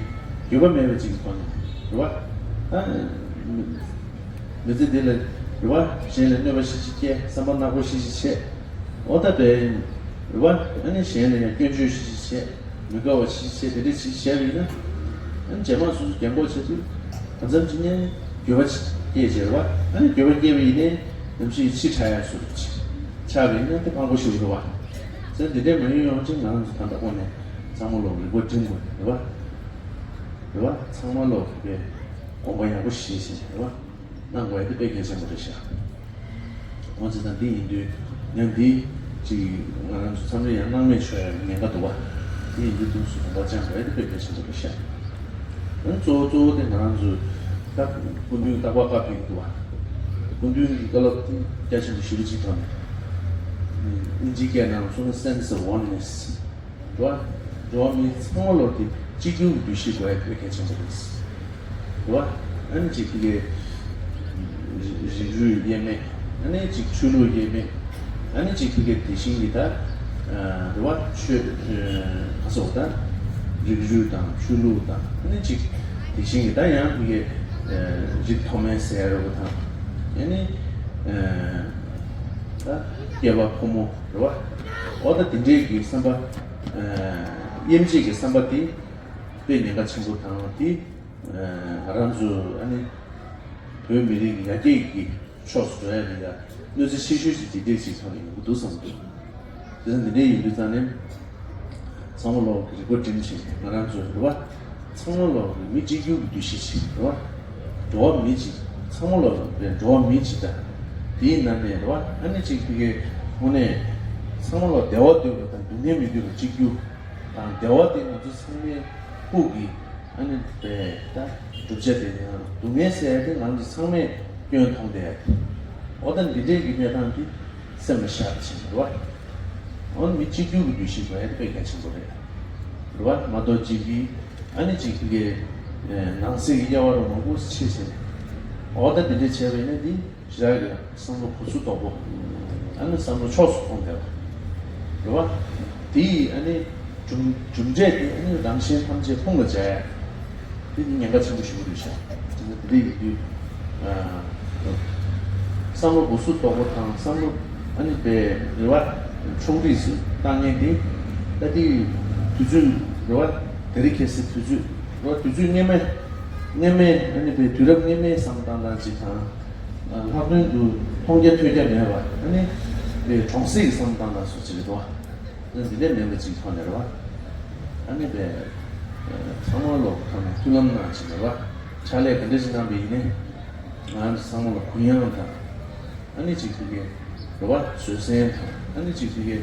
འགྱོད་པ་མེད་པ་ཅིག་གི་ཐོག་ནས་རེད་བ། ཨ། མི་ཚེ་འདི་ལ་རེ་བ་གཞན་ལ་གནོད་པ་ཤི་ཤི་སྐྱེ། བསམ་པ་ནག་པོ་ཤི་ཤི་བྱེད། འོ་ད་པའི་རེ་བ་ཨ་ནི་གཞན་ལ་ཡང་སྐྱོན་བརྗོད་ཤི་ཤི་བྱེད། མི་དགའ་བ་ཤི་ཤི་བྱེད། དེ་འདྲ་ཤི་ཤི་བྱས་པ་ཡིན་ན་ཨ་ནི་རྗེས་མ་སོ་སོ་རྒན་གོག་བྱེད་དུས་གང་འཚམ་ཅིག་ནས་འགྱོད་པ་སྐྱེས་བྱས་རེ་བ། ཨ་ནི་འགྱོད་པ་སྐྱེས་པ་ཡིན་ནའི་ནམ་ཞིག་ཕྱི་དྲག་ཡག་བཟོ་འདྲ་ཅིག་ཆགས་པ་ཡིན་ན་དེ་ཕངས་པོ་ཞིག་རེད་བ། ཟེར་འདི་འདྲའི་མ་ཡིན་ཡོང་ཅིག་ང་རང་ཚོ་ད་ལྟ་ཁོ་ནས་ཚང་མ་ལོག་རིག་པ་སྒྲིམ་དགོས་རེད་བ། རེད་བ། ཚང་མ་ལོག་པའི་དགོངས་པ་ཡག་པོ་བཞེས་བཞིན་རེད་བ། གནང་དགོས་ཡ་དེ་དཔེ་གལ་ཆེན་པོ་རེད་ཤག་འོ་ཙི་ད་འདི་ཡིན་དུས་ཉམས་འདི་ཅིག་ང་རང་ཚོ་མཚམས་རེ་ཡང་སྣང་མེད་ཆོག་ཡ་ཉེན་ཁ་འདུག་བ། འདི་ཡིན་དུས་དུས་སུ་དགོངས་པ་བཅངས་དགོས་ཡ་དེ་དཔེ་གལ་ཆེན་པོ་རེད་ཤག་ཨང་། གཙོ་བོ་གཙོ་བོ་དེ་ང་རང་ཚོ་ད་སྐུ་མདུན་རྟག་པར་བཀའ་ཕེབས་ཀྱི་འདུག་བ། སྐུ་མདུན་གྱི་བཀའ་སློབ་དེ་རྒྱ་ཆེན་པོ་ཞེ་པོ་ཅིག་ཐོག་ནས་ཨིན་ཇིའི་སྐད་ནང་གསུངས་ན་sense of oneness། འགྲོ་བ་འགྲོ་བ་མི་ཚང་མ་ལོ་དེ་གཅིག་གྱུར་གྱི་འདུ་ཤེས་དགོས་ཡ་དཔེ་གལ་ཆེན་པོ་རེད། འགྲོ་བ་ཨ་ནི་ཅིག་དེ་གའི་རིགས་རུས་དབྱེར་མེད། ཨ་ནི་ཅིག་ཆོས་ལུགས་དབྱེར་མེད། ཨ་ནི་ཅིག་དེ་གའི་དེ་བཞིན་གྱི་ད་འགྲོ་བ་ཆོས་ཁ་སོགས་ད་རིགས་རུས་དང་ཆོས་ལུགས་དང་། ཨ་ནི་ཅིག་དེ་བཞིན་གྱི་ད་ཡང་དེ་གའི་རིགས་མཐོ་དམན་ཟེར་ཡ་རོ་དང་། ཨ་ནི། ད་སྐྱེས་པ་ཕོ་མོ་རེད་བ། འོ་ད་དེ་འདྲའི་གི་བསམ་པ། ཨ་དབྱེ་འབྱེད་ཀྱི་བསམ་པ་དེ་དཔེ་ཉེན་ཁ་ཆེན་པོ་དང་དེ། ཨ་ང་རང་ཚོ་ཨ་ནི་བོད་མི་རིགས་ཀྱི་ཡར་རྒྱས་ཀྱི་ཕྱོགས་སུ་འགྲོ་ཡ་ལ་ཡ་གནོད་འཚེ་ཆེ་ཤོས་ཅིག་དེ་འདྲས་ཅིག་ཐོག་ནས་ཡོང་གི་འདུག་བསམ་གྱི་འདུག་དེ་ཙང་དེ་འདྲས་ཡིན་དུས་ཙང་ནས་ཚང་མ་ལོག་གི་རིག་པ་སྒྲིམ་བྱས་ང་རང་ཚོ་རེད་བ། ཚང་མ་ལོག་གི་མི་གཅིག་གྱུར་གྱི་འདུ་ཤེས་ཅིག་རེད་བ། འགྲོ་བ་མི་གཅིག་ཚང་མ་ལོག་གི་འགྲོ་བ་མི་གཅིག་དང་། དེའི་ནང་ནས་རེད་བ། ཨ་ནི་གཅིག་དེ་གའི་དངོས་གནས་ཚང་མ་ལོག་བདེ་བ་འདོད་པ་དང་སྡུག་བསྔལ་མི་འདོད་པ་གཅིག་གྱུར་དང་། བདེ་བ་དེ་ང་ཚོ་ཚང་མའི་སྤུ་གི་ཨ་ནི་པའི་ད་བསྒྲུབ་བྱ་དེ་ཡིན་ན་སྡུག་བསྔལ་ཟེར་ཡ་དེ་ང་ཚོ་ཚང་མས་སྐྱོན་མཐོང་བསྡད་ཡ་དེ། འོ་ད་འདི་འདྲའི་གི་གནས་སྟངས་དེ་སེམས་ལ་ཤར་ཕྱིན་རེད་བ། འོ་ན་མི་གཅིག་གྱུར་གྱི་འདུ་ཤེས་དགོས་ཡ་དེ་དཔེ་གལ་ཆེན་པོ་རེད། རེད་བ། མ་གཏོགས་གཅིག་གིས་ཨ་ནི་གཅིག་གི་ནང་གསེས་ཀྱི་དབྱེ་བ་རུ་མང་པོ་ཕྱེ་བྱས། འོ་ད་འདི་འདྲའི་བྱས་པ་ཡིན་ན་འདི་ཞེ་དྲག་གི་བསམ་བློ་གོ་ཚུལ་དོག་པོ། ཨ་ནི་བསམ་བློ་ཕྱོགས་སུ་ཐོང་བསྡད་པ་རེད་བ། དེ་ཡིས་ཨ་ནི་གྲུབ་གྲུབ་འབྲས་དེ་ཨ་ནི་རང་གཞན་ཐམས་ཅད་ཕུང་ལ་སྦྱར་ཡ། དེ་ནི་ཉེན་ཁ་ཆེན་པོ་ཞིག་རེད་ཤག་དེ་ནི་དེ་འདྲ་ཡིན་དུས། ཨ་བསམ་བློ་གོ་ཚུལ་དོག་པོ་དང་བསམ་བློ་ཨ་ནི་པའི་རེ་བ་ཕྱོགས་རིས་སུ་བཏང་མཁན་དེ། ད་དེ་དུས་ཚོད་རེ་བ་དེ་རིང་ཁ་སང་དུས་ཚོད་རེ་བ་དུས་ཚོད་སྔ་མའི་སྔ་མའི་ཨ་ནི་པའི་དུས་རབས་སྔ་མའི་བསམ་བློ་བཏང་སྟངས་ཅིག་དང་། ལྷག་དོན་དུ་མཐོང་རྒྱ་ཐོས་རྒྱ་མེད་པ་ཨ་ནི་པའི་གྲོང་གསེབ་ཀྱི་བསམ་བློ་བཏང་སྟངས་སུ་ཅིག་རེད་དོ། འདི་འདྲའི་མེད་པ་ཅིག་ཐོག་ནས་རེད་བ། ཨ་ནི་པའི་ཚང་མ་ལོག་ཐོག་ནས་མཐུན་ལམ་གནང་ཅིག་རེད་བ། ཕྱག་ལས་ག་འདྲ་ཞིག་གནང་པ་ཡིན་ནའི་ང་ཚོ་ཚང་མ་ལ་གུ་ཡངས་དང་། ཨ་ནི་ཅིག་དེ་གའི་རེད་བ། བཟོད་བསྲན་དང་ཨ་ནི་ཅིག་དེ་གའི་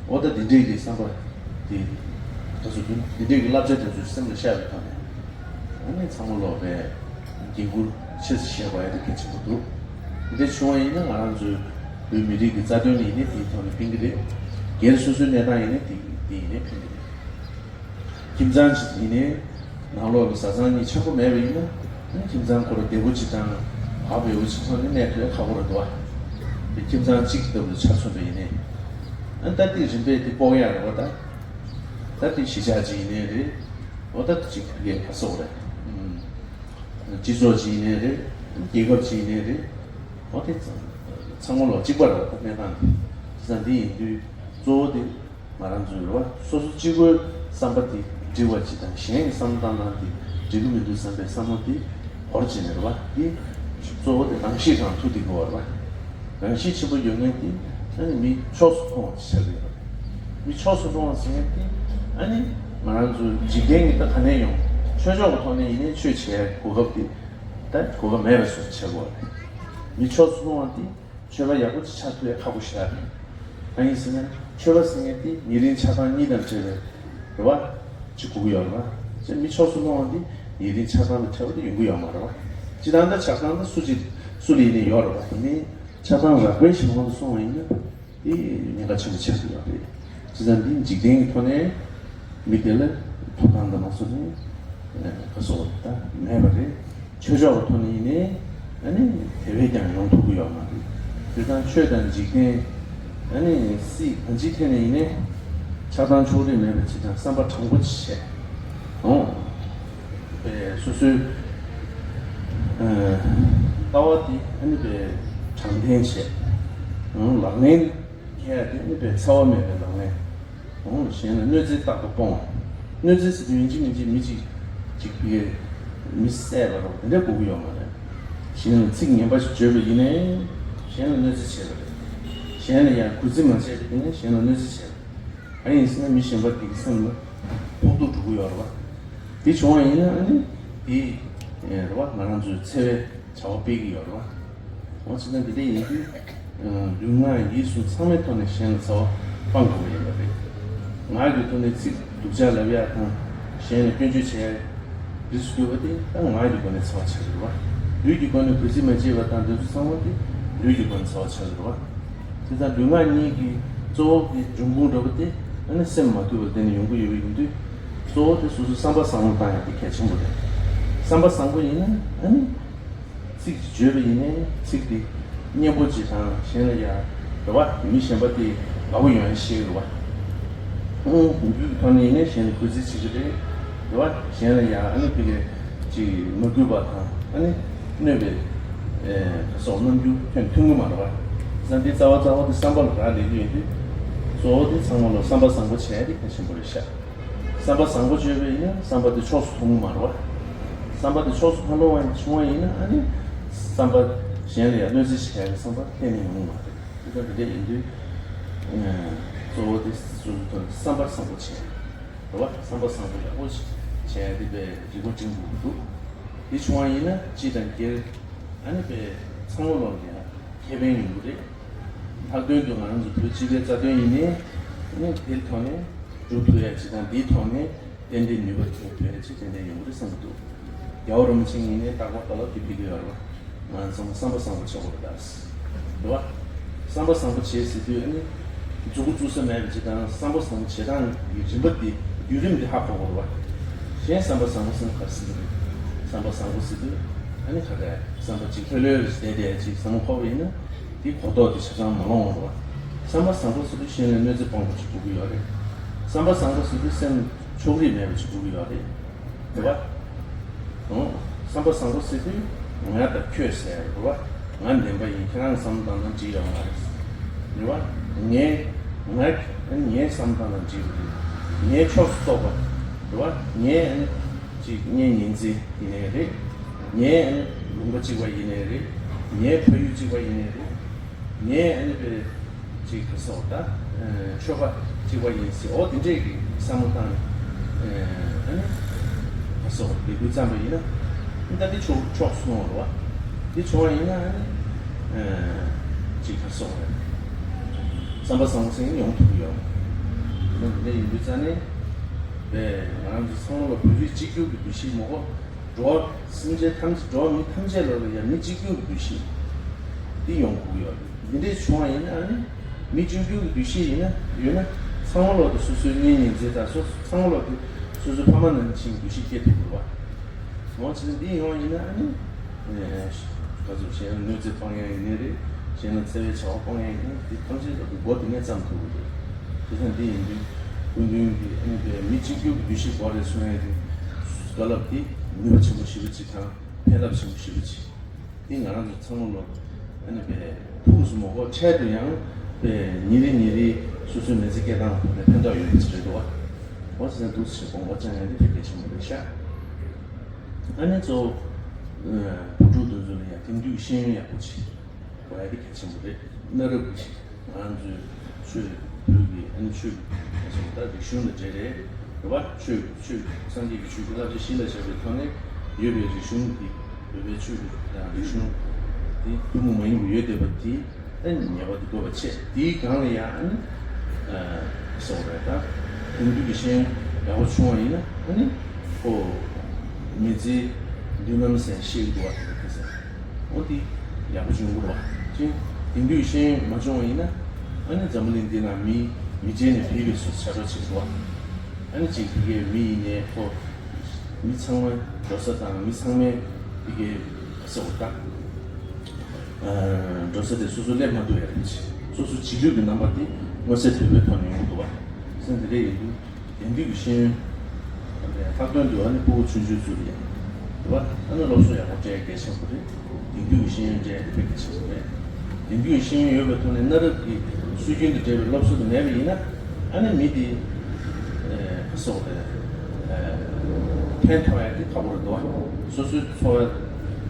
འོ་ད་འདི་འདྲའི་གི་བསམ་པ་དེ་ག་ཚོད་འདུག་འདི་འདྲའི་གི་བསླབ་བྱ་དེ་ཚོ་སེམས་ལ་ཤར་བའི་ཐོག་ནས། ཨ་ནི་ཚང་མ་ལོག་པའི་འགན་ཁུར་ཆེ་ཙམ་བཞེས་དགོས་ཡ་དེ་གལ་ཆེན་པོ་འདུག་འདི་འདྲ་བྱུང་བ་ཡིན་ན་ང་རང་ཚོའི་བོད་མི་རིགས་ཀྱི་རྩ་དོན་ཡིན་ནའི་དེའི་ཐོག་ནས་ཕན་གྱི་རེད། སྒེར་སོ་སོའི་གནས་སྟངས་ཡིན་ནའི་དེ་དེ་ཡིན་ནའི་ཕན་གྱི་རེད། ཁྱིམ་ཚང་གཅིག་ཡིན་ནའི་ནང་ལོགས་ལ་བཟའ་ཚང་གཉིས་ཆགས་པོ་མེད་པ་ཡིན་ན། ཨ་ནི་ཁྱིམ་ཚང་ཁོ་རང་བདེ་པོ་གཅིག་དང་བག་ཕེབས་པོ་གཅིག་ཐོག་ནས་གནས་ཐུབ་ཡ་ཁག་པོ་རེད་འདུག་བ། དེ་ཁྱིམ་ཚང་གཅིག་ལྟ་བུ་ཆ་མཚོན་པ་ཡིན་ནའི། ཨ་ནི་ད་དེ་རིམ་པས་དེ་ལྐོག་ཡ་རེད་བ་ད། ད་དེ་གཞིས་ཆགས་གཅིག་ཡིན་ནའི་རེད། འོ་ད་གཅིག་གི་ཁ་སོག་རེད། སྤྱི་ཚོགས་གཅིག་ཡིན་ནའི་རེད། རྒྱལ་ཁབ་གཅིག་ཡིན་ནའི་རེད། འོ་དེ་ཚང་ཚང་མ་ལོག་གཅིག་པ་རེད་བ་ད་གནས་སྟངས་དེ། བྱས་ཙང་འདི་ཡིན་དུས་གཙོ་བོ་དེ་ང་རང་ཚོའི་རེད་བ། སོ་སོ་གཅིག་པོའི་བསམ་པ་དེ་འགྲིག་པ་གཅིག་དང་གཞན་གྱི་བསམ་བློ་བཏང་སྟངས་དེ་འགྲིག་གི་མི་འདུག་བསམ་པའི་བསམ་བློ་དེ་བོར་བྱས་ནས་རེད་བ། དེ་གཙོ་བོ་དེ་རང་གཤིས་དང་མཐུན་བསྡད་དགོས་པ་རེད་བ། རང་གཤིས་ཆེན་པོ་ཡོད་མཁན་དེ་ཨ་ནི་མི་ཕྱོགས་སུ་མཐོང་བ་ཆགས་ཀྱི་ཡོད་རེད། མི་ཕྱོགས་སུ་མཐོང་བ་ཟེར་མཁན་དེ་ཨ་ནི་ང་རང་ཚོ་འཇིག་རྟེན་གྱི་ད་ག་ནས་ཡོང་། ཆོས་ཕྱོགས་ཀྱི་ཐོག་ནས་ཡིན་ནའི་ཆོས་བྱེད་གོ་སྐབས་དེ་ད་གོ་སྐབས་མེད་པ་བཟོ་བྱེད་དགོས་པ་རེད། མི་ཕྱོགས་སུ་མཐོང་བ་དེ་ཆོས་པ་ཡག་པོ་ཅིག་ཆགས་ཐུབ་ཡ་ཁག་པོ་ཞེ་དྲག་རེད། གང་ཡིན་ཟེར་ན་ཆོས་པ་ཟེར་མཁན་དེ་ཉེ་རིང་ཆགས་སྡང་གཉིས་དང་བྲལ་བའི་རེད་བ། ཅིག་དགོས་ཀྱི་ཡོད་རེད་བ། ཅེས་མི་ཕྱོགས་སུ་མཐོང་བ་འདི་ཉེ་རིང་ཆགས་སྡང་དང་བྲལ་བ་དེ་ཡོང་གི་ཡོད་མ་རེད་བ། སྤྱིར་བཏང་ད་ཆགས་སྡང་ད་སུ་གཅིག་སུ་ལ་ཡིན་ནའི་ཡོད་རེད་བ། ཡིན་ནའི་ཆགས་སྡང་རགས་པའི་གཞན་དབང་དུ་སོང་བ་ཡིན་ན་དེ་ཉེན་ཁ་ཆེན་པོ་ཆགས་ཀྱི་ཡོད་རེད། བྱས་ཙང་འདི་འཇིག་རྟེན་གྱི་ཐོག་ནས་མི་དེ་ལ་ཐོབ་ཐང་དང་མ་སོགས་ནས་ག་སོགས་ད་མེད་པ་རེད། ཆོས་ཕྱོགས་ཀྱི་ཐོག་ནས་ཡིན་ནའི་ཨ་ནི་དེ་བས་ཀྱང་ཡོང་ཐུབ་ཀྱི་ཡོད་མ་རེད། དེ་དང་ཆོས་དང་འཇིག་རྟེན་ཨ་ནི་སྲིད་གང་ཅིའི་ཐད་ནས་ཡིན་ནའི་ཆགས་སྡང་ཕྱོགས་རིས་མེད་པ་བྱེད་དང་བསམ་པ་དྲང་པོ་བྱས། ཨོ། པའི་སོ་སོའི་ཨ་ལྟ་བ་དེ་ཨ་ནི་པའི་དྲང་བདེན་བྱས། ཨང་ལག་ལེན་འཁྱེར་ཡ་དེ་ཨ་ནི་པའི་འཚེ་བ་མེད་པའི་ལག་ལེན། ཨང་གཞན་ལ་གནོད་འཚེ་རྟག་ཏུ་སྤོང་བ། གནོད་འཚེ་ཟེར་དུས་ཡིན་གཅིག་མིན་གཅིག་མི་གཅིག་གཅིག་པའི་མི་བསད་པ་རོགས་དེ་འདྲ་དགོས་ཀྱི་ཡོད་མ་རེད། གཞན་ལ་ཚིག་ངན་པ་ཞིག་བརྗོད་པ་ཡིན་ནའི་གཞན་ལ་གནོད་འཚེ་བྱས་པ་རེད། གཞན་ལ་ཡང་གུས་བརྩི་མ་བྱས་པ་ཡིན་ནའི་གཞན་ལ་གནོད་འཚེ་བྱས་པ་རེད། གང་ཡིན་ཟེར་ན་མི་གཞན་པ་དེ་གི་སེམས་ལ་ཕོག་ཐུག་འགྲོ་གི་ཡོད་རེད་བ། དེ་བྱུང་བ་ཡིན་ན་ཨ་ནི་དེ་རེད་བ། ང་རང་ཚོའི་འཚེ་བའི་བྱ་བ་སྤེལ་གི་ཡོད་རེད་བ། འོ་བྱས་ན་འདི་འདྲ་ཡིན་དུས་ལུས་ངག་ཡིད་གསུམ་ཚང་མའི་ཐོག་ནས་གཞན་ལ་འཚེ་བ་སྤང་དགོས་པ་ཡིན་པ་རེད། ངག་གི་ཐོག་ནས་ཚིག་སྡུག་ཅག་ལབ་ཡ་དང་གཞན་ལ་སྐྱོན་བརྗོད་བྱས་རིས་སུ་གྱུར་པ་དེ་ད་ངག་གི་སྒོ་ནས་འཚེ་བ་ཆགས་ཀྱི་རེད་བ། ལུས་ཀྱི་སྒོ་ནས་གུས་བརྩི་མ་བྱས་པ་དང་དེ་ཚོ་ཚང་མ་དེ་ལུས་ཀྱི་སྒོ་ནས་འཚེ་བ་ཆགས་ཀྱི་རེད་བ། དེ་ལྟར་ལུས་ངག་གཉིས་ཀྱི་གཙོ་བོ་གི་འབྱུང་ཁུངས་འདྲ་པོ་དེ་ཨ་ནི་སེམས་མ་དུལ་བར་བརྟེན་ནས་ཡོང་གི་ཡོད་པ་ཡིན་དུས། གཙོ་བོ་དེ་སོ་སོའི་བསམ་པ་བཟང་པོ་བཏང་ཡ་དེ་གལ་ཆེན་པོ་རེད། བསམ་པ་བཟང་པོ་ཡིན་ན་ཨ་ནི་ཚིག་ཅིག་བརྗོད་པ་ཡིན་ནའི་ཚིག་དེ་སྙན་པོ་ཅིག་དང་གཞན་ལ་ཡ་རེད་བ། མི་གཞན་པ་དེ་དགའ་པོ་ཡོང་ཡ་ཤེས་རེད་བ། ཨང་རྒྱུད་ཀྱི་ཐོག་ནས་ཡིན་ནའི་གཞན་ལ་གུས་བརྩི་བྱེད་ཀྱི་རེད། རེད་བ། གཞན་ལ་ཡ་ཨ་ནི་དེ་གས་ཅིག་མ་གུས་པ་དང་ཨ་ནི་གནོད་པའི་ ཨེ། སོགས་རྣམ་འགྱུར་ཐོན་ཐོན་གི་མ་རེད་བ། བསམ་འདི་རྩ་བ་རྩ་བ་དེ་བསམ་པ་ལ་རག་ལས་ཀྱི་ཡོད་དུས། གཙོ་བོ་དེ་ཚང་མ་ལ་བསམ་པ་བཟང་པོ་བྱས་ཏེ་གལ་ཆེན་པོ་རེད་ཤག་བསམ་པ་བཟང་པོ་བྱས་པ་ཡིན་ན་བསམ་པ་དེ་ཕྱོགས་སུ་ཐོན་གི་མ་རེད་བ། བསམ་པ་དེ་ཕྱོགས་སུ་མ་ལྷུང་བ་བྱུང་བ་ཡིན་ན་ཨ་ནི། བསམ་པ་གཞན་ལ་ཡང་གནོད་འཚེ་བྱས་པའི་བསམ་པ་གཏན་ནས་ཡོང་གི་མ་རེད། དེ་ལྟར་དེ་འདྲ་ཡིན་དུས། ཨེ། གཙོ་བོ་དེ་སུ་ཐོན་བསམ་པ་བཟང་པོ་བྱས། རེད་བ། བསམ་པ་བཟང་པོ་ཡག་པོ་བྱས་ཏེ་པའི་རིག་པ་སྒྲིམ་དགོས་ཀྱི་འདུག་དེ་བྱུང་བ་ཡིན་ན་སྤྱི་དང་སྒེར། ཨ་ནི་པའི་ཚང་མ་ལོག་ཡ་ཁེ་ཕན་ཡོང་གི་རེད། ལྷག་དོན་དུ་ང་རང་ཚོ་བོད་སྤྱི་པའི་རྩ་དོན་ཡིན་ནའི། ཨ་ནི་དེའི་ཐོག་ནས་སྒྲུབ་ཐུབ་ཡ་ཅིག་དང་དེའི་ཐོག་ནས་ཏན་ཏན་ནུས་པ་ཐོན་ཐུབ་ཡ་ཅིག་ཏན་ཏན་ཡོང་གི་རེད་བསམ་གྱི་འདུག་རྒྱལ་བ་རིན་པོ་ཆེ་ཡིན་ནའི་རྟག་པར་ད་ལོ་དེ་ཕེབས་ཀྱི་ཡོད་རེད་བ། ང་ཚོ་བསམ་པ་བཟང་པོ་བྱེད་དགོས་རེད་ད། རེད་བ། བསམ་པ་བཟང་པོ་བྱེད་ཟེར་དུས་ཨ་ནི། མཛུ་གུ་བཙུགས་ས་མེད་པ་ཅིག་དང་བསམ་པ་བཟང་པོ་བྱེད་སྟངས་ཀྱི་རིམ་པ་འདི་བརྒྱུད་རིམ་འདི་ཧ་གོ་དགོས་རེད་བ། གཞན་བསམ་པ་བཟང་པོ་ཟེར་ན་ག་རེ་ཟེར་གྱི་རེད། བསམ་པ་བཟང་པོ་ཟེར་དུས་ཨ་ནི་ག་རེ་བསམ་པ་ཅིག་ལྷོད་ལྷོད་བྱས་བསྡད་བྱས་ཅིག་བསམ་བློ་འཁོར་བ་ཡིན་ན། འདི་གོ་རྟོགས་འདི་ཆ་ཚང་མ་ལོངས་འོང་རེད་བ། བསམ་པ་བཟང་པོ་ཟེར་དུས་གཞན་ལ་གནོད་འཚེ་སྤོང་དགོས་ཅིག་དགོས་ཀྱི་ཡོད་རེད། བསམ་པ་བཟང་པོ་ཟེར་དུས་སེམས་ཕྱོགས་རིས་མེད་པ་ཅིག་དགོས་ཀྱི་ཡོད་རེད། རེད་བ། ཨང་། བསམ་པ་བཟང་པོ་ཟེར་དུས་ང་དང་ཁྱོད་ཟེར་རེད་བ། ང་བདེན་པ་ཡིན། ཁྱེད་རང་བསམ་བློ་བཏང་ན་འགྲིག་ཡོད་མ་རེད། རེད་བ། ངས་ང་ངས་བསམ་བློ་བཏང་ན་འགྲིག་གི་རེད། ངའི་ཕྱོགས་སུ་གཏོགས་པ་རེད་བ། ངས་ཅིག་ངའི་ཉིན་མཚན་ཡིན་ནའི་རེད། ངས་ལུང་པ་གཅིག་པ་ཡིན་ནའི་རེད། ངའི་ཕ་ཡུལ་གཅིག་པ་ཡིན་ནའི་རེད། ངས་ཨ་ནི་པའི་ཅིག་ག་སོགས་ད་ཆོས་པ་གཅིག་པ་ཡིན་ཟེར་འོ་དེ་འདྲས་ཀྱི་བསམ་བློ་བཏང་ཨ་ནི་ག་སོགས་ལས་འགུལ་བརྩམས་པ་ཡིན་ན་ད་འདི་ཕྱོགས་ཕྱོགས་སུ་སོང་བ་རེད་བ། འདི་བྱུང་བ་ཡིན་ན་ཨ་ནི་ཅིག་ག་སོགས་རེད། བསམ་པ་བཟང་པོ་ཟེར་ཡོང་ཐུབ་ཀྱི་ཡོད། ཡིན་ན་འདི་འདྲ་ཡིན་དུས་ཙང་ནས་པས་ང་རང་ཚོ་ཚང་མ་ལ་བོད་རིགས་གཅིག་གྱུར་གྱི་འདུ་ཤེས་མ་གོ་འགྲོ་བ་སེམས་ཅན་ཐམས་ཅད་འགྲོ་བ་མི་ཐམས་ཅད་ལ་ལ་ཡང་མི་གཅིག་གྱུར་གྱི་འདུ་ཤེས་འདི་ཡོང་དགོས་ཀྱི་ཡོད་རེད། འདི་འདྲས་བྱུང་བ་ཡིན་ན་ཨ་ནི་མི་གཅིག་གྱུར་གྱི་འདུ་ཤེས་ཡིན་ན་ཡོད་ན་ཚང་མ་ལོག་ཏུ་སོ་སོའི་གཉེན་ཉེ་ཚན་དང་སོ་ཚང་མ་ལོག་ཏུ་སོ་སོའི་ཕ་མ་ནང་བཞིན་འདུ་ཤེས་སྐྱེ་ཐུབ་དགོས་པ། འོ་ཅི་འདི་ཡོང་བ་ཡིན་ན་ཨ་ནི་ག་ཚོད་གཞན་ལ་གནོད་འཚེ་སྤང་ཡ་ཡིན་ནའི་རེད། གཞན་ལ་འཚེ་བའི་བྱ་བ་སྤང་ཡ་ཡིན་ནའི་འདི་ཐམས་ཅད་ལོག་ཏུ་མགོ་འདི་ནས་བརྩམས་ཐུབ་དགོས་རེད། དེ་ཙང་འདི་ཡིན་དུས་སྐུ་མདུན་གྱིས་ཨ་ནི་པའི་མི་གཅིག་གྱུར་གྱི་འདུ་ཤེས་དགོས་རེད་གསུང་ཡ་དེ་བཀའ་སློབ་དེ་ནུས་པ་ཆེན་པོ་ཞེ་པོ་ཅིག་དང་ཕན་རླབས་ཆེན་པོ་ཞེ་པོ་ཅིག་འདི་ང་རང་ཚོ་ཚང་མ་ལོ་ཨ་ནི་པའི་ཕུགས་སུ་མ་གོ་འཕྲལ་དུ་ཡང་པའི་ཉིན་རེ་ཉིན་རེ་སོ་སོའི་མི་ཚེ་སྐྱེལ་སྟངས་ལ་ཕན་ཐོགས་ཡོད་པ་ཅིག་རེད་འདུག་བ། འོ་ཟེར་ན་འདུག་ཟེར་དགོངས་པ་བཅངས་ཡ་འདི་དཔེ་གལ་ཆེན་པོ་རེད་ཤག་ཨ་ནི་གཙོ་བོ་བུ་ཕྲུག་དེ་ཚོ་ལ་ཡང་དེང་དུས་ཤེས་ཡོན་ཡག་པོ་ཅིག་དགོས་ཡ་དེ་གལ་ཆེན་པོ་རེད། གནའ་རབས་ཀྱི་ང་ཚོའི་ཆོས་བོད་ཀྱི་ཨ་ནི་ཆོས་ཀྱི་ད་རིག་གཞུང་དང་འབྲེལ་རེད། རེད་བ། ཆོས་ཆོས་སངས་རྒྱས་ཀྱི་ཆོས་ཀྱི་བསླབ་བྱ་གཞི་ལ་བཞག་པའི་ཐོག་ནས་ཡོད་པའི་རིག་གཞུང་འདི་བོད་པའི་ཆོས་ཀྱི་དང་རིག་གཞུང་འདི་ཐུན་མོང་མ་ཡིན་པ་ཡོད་བསྡད་པ་འདི་ཨ་ནི་ཉེས་པ་འདི་དགོས་པ་ཆེ། འདིའི་སྒང་ལ་ཡང་ཨ་ནི་སོགས་རེད། ད་དེང་དུས་ཀྱི་ཤེས་ཡོན་ཡག་པོ་བྱུང་བ་ཡིན་ན་ཨ་ནི་ཁོ་མི་ཚེའི་མདུན་ལམ་ཟེར་ཤེས་ཀྱི་འདུག་བ། དེ་ཟེར། འོ་དེ་ཡག་པོ་བྱུང་དགོས་རེད་བ། ཅིང་དེང་དུས་ཤེས་ཡོན་མ་བྱུང་བ་ཡིན་ན་ཨ་ནི་འཛམ་བུ་གླིང་འདི་ན་མི་མི་རྗེས་ནས་བིས་པའི་སུ་ཆ་འགྲོ་བྱེད་དགོས་བ། ཨ་ནི་ཅིག་དེ་གའི་མི་ཡིན་ནའི་ཁོ་མི་ཚང་མ་འགྲོ་ས་དང་མི་ཚང་མའི་དེ་གའི་ག་ཟེར་བ་དང་འགྲོ་ས་དེ་སོ་སོ་སླེབས་མ་ཐུབ་ཡ་རེད། སོ་སོ་རྗེས་ལུས་ཀྱི་རྣམ་པ་དེ་མངོན་གསལ་དོད་པོའི་ཐོག་ནས་ཡོང་གི་འདུག་བ། སེམས་དེ་འདྲ་ཡིན་དུས། དེང་དུས་ཀྱི་ཤེས་ཡོན། ལྷག་དོན་དུ་ཨ་ནི་སྤུ་གུ་ཆུང་ཆུང་ཚོ་ལ་ཡང་། རེད་བ། ཨ་ནི་སློབ་གསོ་ཡག་པོ་སྤྲད་གལ་ཆེན་པོ་རེད། དེང་དུས་ཀྱི་ཤེས་ཡོན་སྤྲད་དེ་དཔེ་གལ་ཆེན་པོ་རེད། དེང་དུས་ཀྱི་ཤེས་ཡོན་ཡོད་པའི་ཐོག་ནས་གནའ་རབས་ཀྱི་སྲོལ་རྒྱུན་དང་འབྲེལ་བའི་སློབ་གསོ་དེ་མེད་པ་ཡིན་ན། ཨ་ནི་མི་དེ། ཨེ། ག་སོགས་རེད། ཨེ། ཕན་ཐོགས་ཡ་དེ་ཁག་པོ་རེད་འདུག་བ། སོ་སོའི་འཚོ་བ།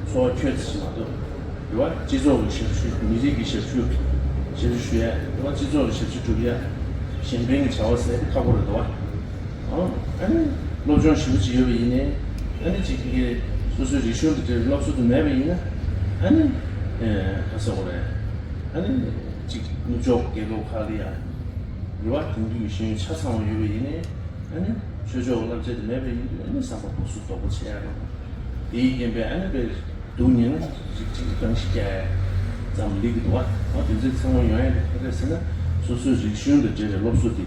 འཚོ་བ་ཁྱོད་ཚོ་ཞིག་མ་གཏོགས། རེད་བ། སྤྱི་ཚོགས་ཀྱི་ཞབས་ཞུ། མི་རིགས་ཀྱི་ཞབས་ཞུ། ཞབས་ཞུ་ཞུ་ཡ། རེད་བ། སྤྱི་ཚོགས་ཀྱི་ཞབས་ཞུ་སྒྲུབ་ཡ། གཞན་ཕན་གྱི་བྱ་བ་ཟེར་ཡ་དེ་ཁག་པོ་རེད་འདུག་བ། ཨང་། ཨ་ནི་སློབ་སྦྱོང་ཞེ་པོ་ཅིག་ཡོད་པ་ཡིན་ནའི། ཨ་ནི་ཅིག་གི་སོ་སོའི་རིག་གཞུང་དང་འབྲེལ་བའི་སློབ་གསོ་དེ་མེད་པ་ཡིན་ན། ཨ་ནི་ཨེ། ག་ཟེར་དགོས་རེད། ཨ་ནི་ཅིག་ནུབ་ཕྱོགས་རྒྱལ་ཁབ་ཁག་ལ་ཡ། རེད་བ། དེང་དུས་ཀྱི་ཤེས་ཡོན་ཆ་ཚང་བ་ཡོད་པ་ཡིན་ནའི། ཨ་ནི་ཆོས་ཕྱོགས་ཀྱི་བསླབ་བྱ་དེ་མེད་པ་ཡིན་དུས་ཨ་ནི་བསམ་པ་སྦུག་སུ་རྡོག་པོ་ཆེ་ཡ་རེད། དེའི་རྐྱེན་པས་ཨ་ནི་དཔེ་སྡུག་བསྔལ་ན་རིགས་གཅིག་གི་གང་ཞིག་རྒྱག་ཡ་ཙམ་ལས་ཀྱི་འདུག་བ། འོ་དེ་ཚོའི་ཚང་མ་ཡོང་ཡ་དེ་ག་རེ་ཟེར་ན། སོ་སོའི་རིག་གཞུང་དང་འབྲེལ་བའི་སློབ་གསོ་དེ་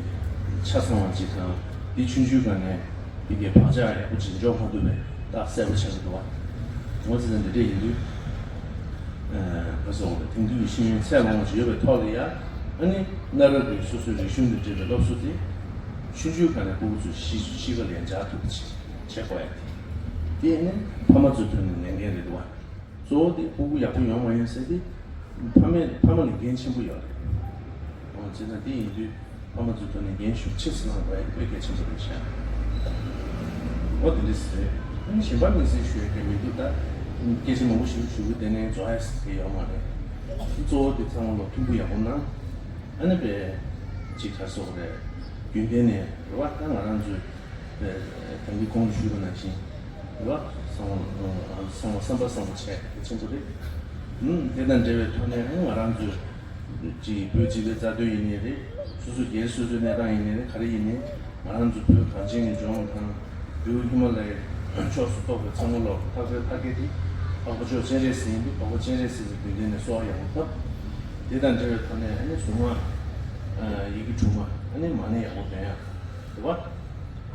ཆ་ཚང་བ་ཅིག་དང་། དེ་ཆུང་ཆུང་སྒང་ནས་དེ་གའི་བག་ཆགས་ཡག་པོ་ཅིག་འཇོག་མ་ཐུབ་པའི་རྟགས་གསལ་པོ་ཆགས་ཀྱི་འདུག་བ། འོ་དེ་ཚོ་འདི་འདྲ་ཡིན་དུས། ཨ། ག་ཟེར་དགོས་རེད། དེང་དུས་ཀྱི་ཤེས་ཡོན་ཚད་ལོངས་ཅིག་ཡོད་པའི་ཐོག་ལ་ཡ། ཨ་ནི་གནའ་རབས་ཀྱི་སོ་སོའི་རིག་གཞུང་དང་འབྲེལ་བའི་སློབ་གསོ་དེ་ཆུང་ཆུང་སྒང་ནས་སྤུ་གུ་ཚོའི་གཤིས་གཤིས་ཀ་ལ་འཇགས་ཐུབ་པ་ཅིག་བྱེད་དགོས་ཡ་དེ། དེ་ནི་ཕ་མ་ཚོའི་ཐོག་ནས་ལས་འགན་རེད་འདུག་བ། གཙོ་བོ་དེ་སྤུ་གུ་ཡག་པོ་ཡོང་བ་ཡིན་ཟེར་དེ། ཕ་མས་ཕ་མ་ལ་འགན་ཆེན་པོ་ཡོད་རེད། འོ་བྱས་ཙང་དེ་ཡིན་དུས་ཕ་མ་ཚོའི་ཐོག་ནས་འགན་ཤུགས་ཆེ་ཙམ་བླངས་པ་ཡིན་དཔེ་གལ་ཆེན་པོ་རེད་ཤག་འོ་དེ་འདྲ་ཟེར། ཨ་ནི་གཞན་པ་དམིགས་བསལ་ཞུ་ཡ་གལ་མི་འདུག་ད་སྐད་ཆ་མང་པོ་ཞིག་ཞུ་གི་དེ་ནས་རྫོགས་ཡ་ཟེར་གི་ཡོད་མ་རེད། གཙོ་བོ་དེ་ཚང་མ་ལ་མཐུན་པོ་ཡག་པོ་གནང་། ཨ་ནི་པས་ཅིག་ག་རེ་ཟེར་དགོས་རེད། རྒྱུན་ལྡན་ནས་རེད་བ། ད་ང་རང་ཚོའི་ད་གིན་གོང་དུ་ཞུས་པ་ནང་བཞིན་རེད་བ། བསམ་བློ་བསམ་པ་བཟང་པོ་བྱས་གལ་ཆེན་པོ་རེད། ཨུམ། དེ་དང་འབྲེལ་བའི་ཐོག་ནས་ང་རང་ཚོའི་ཅིག་བོད་སྤྱི་པའི་རྩ་དོན་ཡིན་ནའི་རེད། སོ་སོ་སྒེར་སོ་སོའི་གནས་སྟངས་ཡིན་ནའི་རེད། ག་རེ་ཡིན་ནའི་ང་རང་ཚོ་བོད་གངས་ཅན་གྱི་ལྗོངས་དང་། བོད་ཧི་མ་ལ་ཡའི་ཕྱོགས་སུ་གཏོགས་པའི་ཚང་མ་ལོག་ཕག་པའི་ཕ་སྐད་དེ་འཕགས་པ་མཆོག་སྤྱན་རས་གཟིགས་ཡིན་དུས། འཕགས་པ་སྤྱན་རས་གཟིགས་ཀྱི་མདུན་ལམ་ནས་གསོལ་བ་ཡག་པོ་བཏབ། དེ་དང་འབྲེལ་བའི་ཐོག་ནས་ཨ་ནི་གཟུངས་སྔགས་ཡི་གེ་དྲུག་མ་ཨ་ནི་མ་ཎི་ཡག་པོ་འདོན་ཡག་རེད་བ།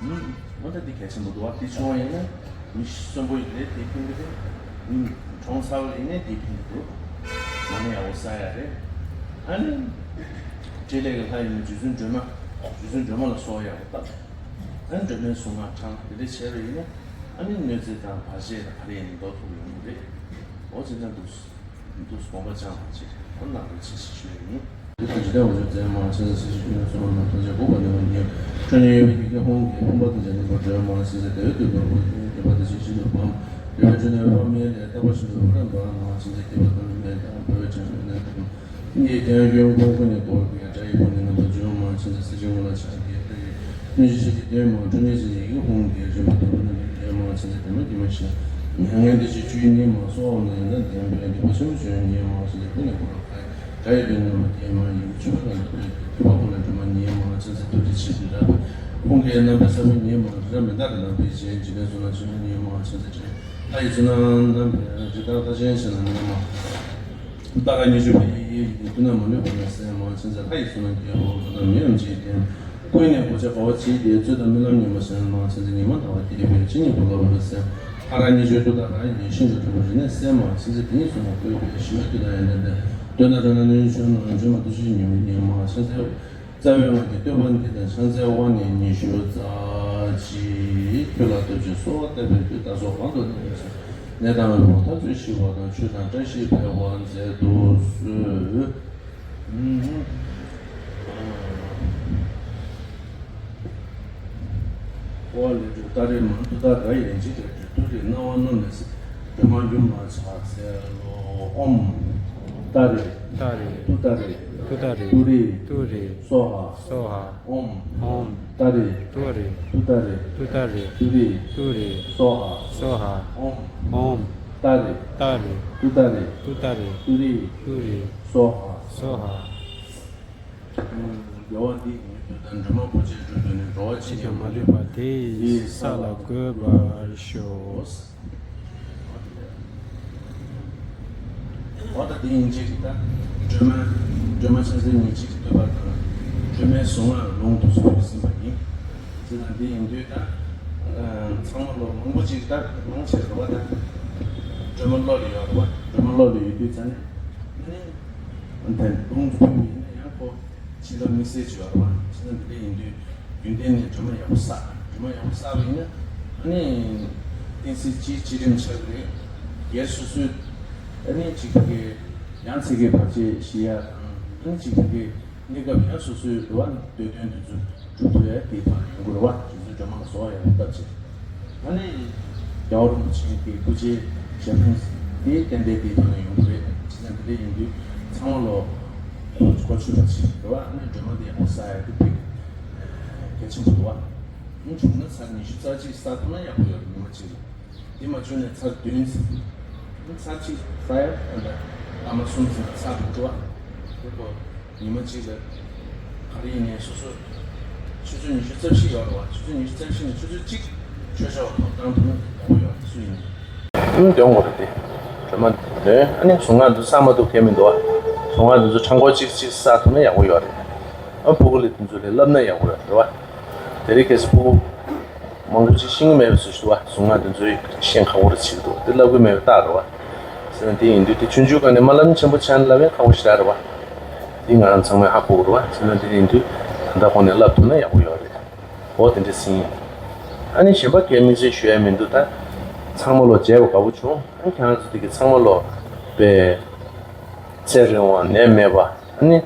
ཨུམ། འོ་ད་འདི་གལ་ཆེན་པོ་འདུག་བ། འདི་བྱུང་བ་ཡིན་ན་མི་གསོན་པོ་ཡིན་རེད། དེ་ཕན་གི་རེད། ཨུམ། གྲོངས་ཚར་བ་ཡིན་ནའི་དེ་ཕན་གི་འདུག་མ་ཎི་ཡག་པོ་བསགས་ཡག་རེད། ཨ་ནི་འཕྲིན་ལས་ཀྱི་ལྷ་ཡིན་ན་རྗེ་བཙུན་སྒྲོལ་མ། རྗེ་བཙུན་སྒྲོལ་མ་ལ་གསོལ་བ་ཡག་པོ་བཏབ། ཨ་ནི་སྒྲོལ་མའི་གཟུངས་སྔགས་བགྲངས། དེ་འདྲ་བྱས་པ་ཡིན་ན་ཨ་ནི་གནོད་འཚེ་དང་བར་ཆད་དང་ག་རེ་ཡིན་ནའི་ཟློག་ཐུབ་ཡོང་གི་རེད། འོ་བྱས་ཙང་འདུག་འདུག་དགོངས་པ་བཅངས་པ་བྱས་འོ་གནང་རོགས་བྱེད་ཞེས་ཞུ་ཡ་ཡིན། དེ་དང་འཇིག་རྟེན་དབང་ཕྱུག་མཛད་མ་ཆེན་ཟེར་ཞིང་ཁྱོད་ཚོ་མ་ཐམས་ཅད་འགོག་པར་ནུས་པ་ཉིད། ཁྱོད་ཉིད་ཡོད་པའི་ཡི་གེ་ཧཱུྃ་གིས་ཕོངས་པ་ཐམས་ཅད་ནུབ་པར་སྒྲོལ་མ་ཆེན་ཟེར། དེ་བས་བཏུད་པའི་འོད་ཀྱིས་བརྒྱན་པ་དེ་བཞིན་གཤེགས་སུ་གསོལ། དེ་བས་ཁྱོད་ནི་འོད་དཔག་མེད་ལས་བཏབ་པ་བཞིན་དུ་འོད་རབ་འབར་མ་ཆེན་ཟེར། སྐྱེས་པ་ཐོགས་མེད་དང་བུ་བའི་ཕྲིན་ལས་རྣམས། སྙིང་གི་དོན་ཀུན་ཁོང་ཁོ་ནས་བསྐོར་བའི་དགྲ་ཡི་དཔུང་ནི་རྣམ་པར་འཇོམས་མ་ཆེན་ཟེར། གསེར་གྱི་ངོ་ལ་ཕྱག་གི་ཏི་རི། ཀུན་གཞི་ཆོས་ཀྱི་དོན་མང་སྤྲོས་མེད་ཅན། ཡི་གེ་ཧཱུྃ་གིས་རིམ་པ་དང་པོ་རྣམས་ཀྱི་ལན་མང་ཆེན་ཟེར། དེ་མ་དེ་མ་ཞེས་མྱ་ངན་འདས་ཞི་བཅུ་ཡི་ཉི་མ། གསོལ་བ་ལ་ཡོན་ཏན་ལྡན་པའི་སྡིག་པ་ཆེན་པོ་ཆུང་ཡི་ཉི་མ་ཆེན་ཟེར། ཀུན་ནས་བསྐོར་བའི་དགྲ་ཡི་དོན་རྣམ་པར་རྒྱལ་མ་ཡི་གེ་ཆོས་ལ་འདུད་པའི་དེ་བ་ཧཱུྃ་ལས་སྒྲོལ་མ་ཉི་མ་ཆེན་ཟེར། ཐུགས་རྗེ་ཆེ་ཞེས་བསྒྲགས་པའི་ཧཱུྃ་གི་རྣམ་པའི་ས་བོན་ཉི་མ་རི་རབ་མི་འདའ་རི་ལ་ཕེབས་ཤིང་འཇིག་རྟེན་གསུམ་ན་ཆོས་ཉི་མ་ཆེན་ཟེར། ལྷ་ཡི་ཚོགས་རྣམས་རྣམ་པའི་རི་དྭགས་རྟགས་ཅན་ཆེ་ན་ཉི་མ། ཏཱ་ར་ཉི་ཤུ་པའི་ཡི་གེ་ཡིས་ཀྱང་ཐུབ་རྣམས་མ་ལུས་པ་ལ་གསལ་མ་ཆེན་ཟེར། ལྷ་ཡི་ཚོགས་རྣམས་ཀྱིས་འོ་ད་མི་འམ་ཅིའི་རྟེན། ཀུན་ནས་གོ་ཆ་དགའ་བ་བྱེད་དེ། རྩོད་དང་རྨི་ལམ་ཉི་མ་ཆེན་མ་ཆེན་ཟེར། ཉི་མ་ཟླ་བ་དེ་ཡི་ཕན་ཕྱི་ཉིན་གོ་ལ་བ་ལ་གསལ། ཧ་ར་ཉི་ཤུ་ཏུ་ཏཱ་ར་ཡིས་ཤིན་ཏུ་གྲུབ་པ་རིག་གནས་གསལ་མ་ཆེན་ཟེར། དེ་ཉིད་གསུང་བ་བཀོད་པའི་ཞི་བའི་མཐུ་དང་ཡོན་ཏན་ལྡན། འདོད་ན་འགྲོ་ན་ནུས་ཆུང་ན་འགྲོ་མ་ཐུགས་རྗེ་ཉི་མ་ཉི་མ་ཆེན་ཟེར། རྩ་བའི་སྔགས་ཀྱི་བསྟོད་པ་འདི་དང་ཕྱག་འཚལ་དབང་ནི་ཉི་ཤུ་རྩ་གཅིག་ཁྱོད་ལ་བསྟོད་ཅིང་གསོལ་བ་བཏབ་པའི་མཐུས། བདག་སོགས་གང་དུ་གནས་པའི་ནད་དང་འབྲོག་ཐག་ཆོད་ཞི་བ་དང་། ཆོས་དང་བཀྲ་ཤིས་འཕེལ་བར་མཛད་དུ་གསོལ། ཨོ་ལས་འབྲུ་ཏཱ་རེ་མ་ཏུ་ཏཱ་ར་ཡིན་གཅིག་རེ་ཏུ་རེ་སྣང་བ་སྣོམ་ནས་སྲིད། སྒྲོལ་མ་སྒྱུ་མ་ཕྱག་འཚལ་ལོ། ཨོཾ། ཏཱ་རེ། ཏཱ་རེ། ཏུ་ཏཱ་རེ། ཏུ་ཏཱ་རེ། ཏུ་རེ། ཏུ་རེ། སྭཱ་ཧཱ། སྭཱ་ཧཱ། ཨོཾ། ཨོཾ། ཏཱ་རེ། ཏཱ་རེ། ཏུ་ཏཱ་རེ། ཏུ་ཏཱ་རེ། ཏུ་རེ། ཏུ་རེ། སྭཱ་ཧཱ། སྭཱ་ཧཱ། ཨོཾ། ཨོཾ། ཏཱ་རེ། ཏཱ་རེ། ཏུ་ཏཱ་རེ། ཏུ་ཏཱ་རེ། ཏུ་རེ། ཏུ་རེ། སྭཱ་ཧཱ། སྭཱ་ཧཱ། དགེ་བ་འདི་ཉིད་དུ་དང་སྒྲོལ་མ་པོ་ཆེའི་སྒྲུབ་ཐུབ་ནས་འགྲོ་བ་གཅིག་ཀྱང་མ་ལུས་པ་དེ་ཡི་ས་ལ་འགོད་པར་ཤོག། འོ་ད་དེ་ཡིན་གཅིག་གི་ད་སྒྲོལ་མ་སྒྲོལ་མ་ཆེན་ཟེར་ཉིན་གཅིག་གི་བསྟོད་པ་དང་སྒྲོལ་མའི་གཟུངས་སྔགས་ལུང་དུ་སོང་ཟིན་པ་ཡིན། ཅེས་དང་དེ་ཡིན་དུས་ད་ཚང་མ་ལོ་མང་པོ་ཅིག་ད་མང་ཆེ་རེད་བ། ད་སྒྲོལ་མ་བློ་ལ་ཡོད་རེད་བ། སྒྲོལ་མ་བློ་ལ་ཡོད་དུས་ཙང་ནས་ཨ་ནི་དེ་ལུང་དུ་ཕུལ་བ་ཡིན་ན་ཡང་ཁོ། བྱིན་རླབས་དམིགས་བསལ་ཅིག་ཡོད་རེད་བ། བྱས་ན་འདི་འདྲ་ཡིན་དུས་རྒྱུན་ལྡན་ནས་སྒྲོལ་མ་ཡག་པོ་བསགས། སྒྲོལ་མ་ཡག་པོ་བསགས་པ་ཡིན་ན་ཨ་ནི་བསྟན་སྲིད་སྤྱིའི་སྤྱི་རིམ་ཆགས་ཀྱི་རེད། སྒེར་སོ་སོའི་ཨ་ནི་གཅིག་ཕ་གིའི་ཡང་ཚེ་གའི་བར་ཆད་ཞི་ཡ་དང་ཨ་ནི་གཅིག་ཕ་གིའི་གནས་སྐབས་ཡང་སོ་སོའི་རེད་བ། འདོད་དོན་དེ་ཚོ་སྒྲུབ་ཐུབ་ཡ་དེའི་ཐོག་ནས་ཡོང་གི་རེད་བ། རྗེ་བཙུན་སྒྲོལ་མ་ལ་གསོལ་བ་ཡག་པོ་བཏབ་བྱས། ཨ་ནི་རྒྱལ་བ་རིན་པོ་ཆེ་གི་སྐུ་ཕྱྭའི་ཞབས་དྲུང་དེའི་རྟེན་འབྲེལ་དེའི་ཐོག་ནས་ཡོང་གི་རེད། བྱས་ཙང་དེ་འདྲ་ཡིན་དུས་ཚང་མ་ལོ་གོ་ཆོད་པ་ཅིག་རེད་བ། ཨ་ནི་སྒྲོལ་མ་དེ་ཡག་པོ་བསགས་ཡ་དེ་དཔེ་གལ་ཆེན་པོ་རེད་བ། ཨ་ནི་བྱུང་ན་ཚར་ཉི་ཤུ་རྩ་གཅིག་བསགས་ཐུབ་ན་ཡག་པོ་ཡོད་རེད། ཉི་མ་གཅིག་ལ། དེ་མ་བྱུང་ན་ཚར་བདུན་ཙམ། ཨ་ནི་ཚར་གཅིག་བསགས་ཡ་ཨ་ནི་སྐར་མ་གསུམ་ཙམ་ཚར་དྲུག་རེད་བ། དེ་ཁོ། ཉི་མ་གཅིག་ལ་ག་རེ་ཡིན་ནའི་སོ་སོ་ཆུ་ཚོད་ཉི་ཤུ་རྩ་བཞི་ཡོད་རེད་བ། ཆུ་ཚོད་ཉི་ཤུ་རྩ་བཞི་ནས་ཆུ་ཚོད་གཅིག་ཆོས་ཕྱོགས་ཐོག་བཏང་ཐུབ་ན་ཡག་པོ་ཡོད་རེད། སུ་ཡིན་ནའི་འདོན་དགོས་རེད་དེ། སྒྲོལ་མ་འདོན། ཨ་ནི་གཟུངས་སྔགས་འདི་བསགས་མ་ཐུབ་མཁན་མི་འདུག་བ། གཟུངས་སྔགས་འདི་ཚོ་ཕྲེང་སྐོར་གཅིག་གཅིག་བསགས་ཐུབ་ན་ཡག་པོ་ཡོད་རེད། ཨ་ཕྲུ་གུ་ལ་འདི་ཚོ་ལ་བསླབ་ན་ཡག་པོ་ཡོད་རེད་བ། དེ་རིང་ཁ་སང་ཕྲུ་གུ་མང་པོ་ཅིག་ཤེས་ཀྱི་མེད་པའི་བཟོ་ཞིག་འདུག་བ། གཟུངས་སྔགས་འདི་ཚོ་ཤེས་ཁག་པོ་རེད་བྱེད་ཀྱི་འདུག་འདི་བསླབ་ཀྱི་མེད་པའི་རྟགས་རེད་བ། ཟེར་ན་དེ་ཡིན་དུས་དེ་ཆུང་ཆུང་སྒང་ནས་རྨི་ལམ་ཆེན་པོ་འཆར་ལབ་ཡ་ཁག་པོ་ཞེ་དྲག་རེད་བ། དེ་ང་རང་ཚང་མས་ཧ་གོ་དགོས་རེད་བ། ཟེར་ན་དེ་ཡིན་དུས་ད་ལྟ་ཁོང་ནས་བསླབ་ཐུབ་ན་ཡག་པོ་ཡོད་རེད། འོ་དེ་འདྲ་ཟིན་ཡིན། ཨ་ནི་གཞན་པ་གལ་དམིགས་བསལ་ཞུ་ཡ་མི་འདུག་ད་ ཚང་མ་ལོ་མཇལ་བ་དགའ་པོ་བྱུང་། ཨ་ནི་ཁྱེད་རང་ཚོ་འདི་གི་ཚང་མ་ལོ་པའི་ཚེ་རིང་བ་ནད་མེད་པ། ཨ་ནི་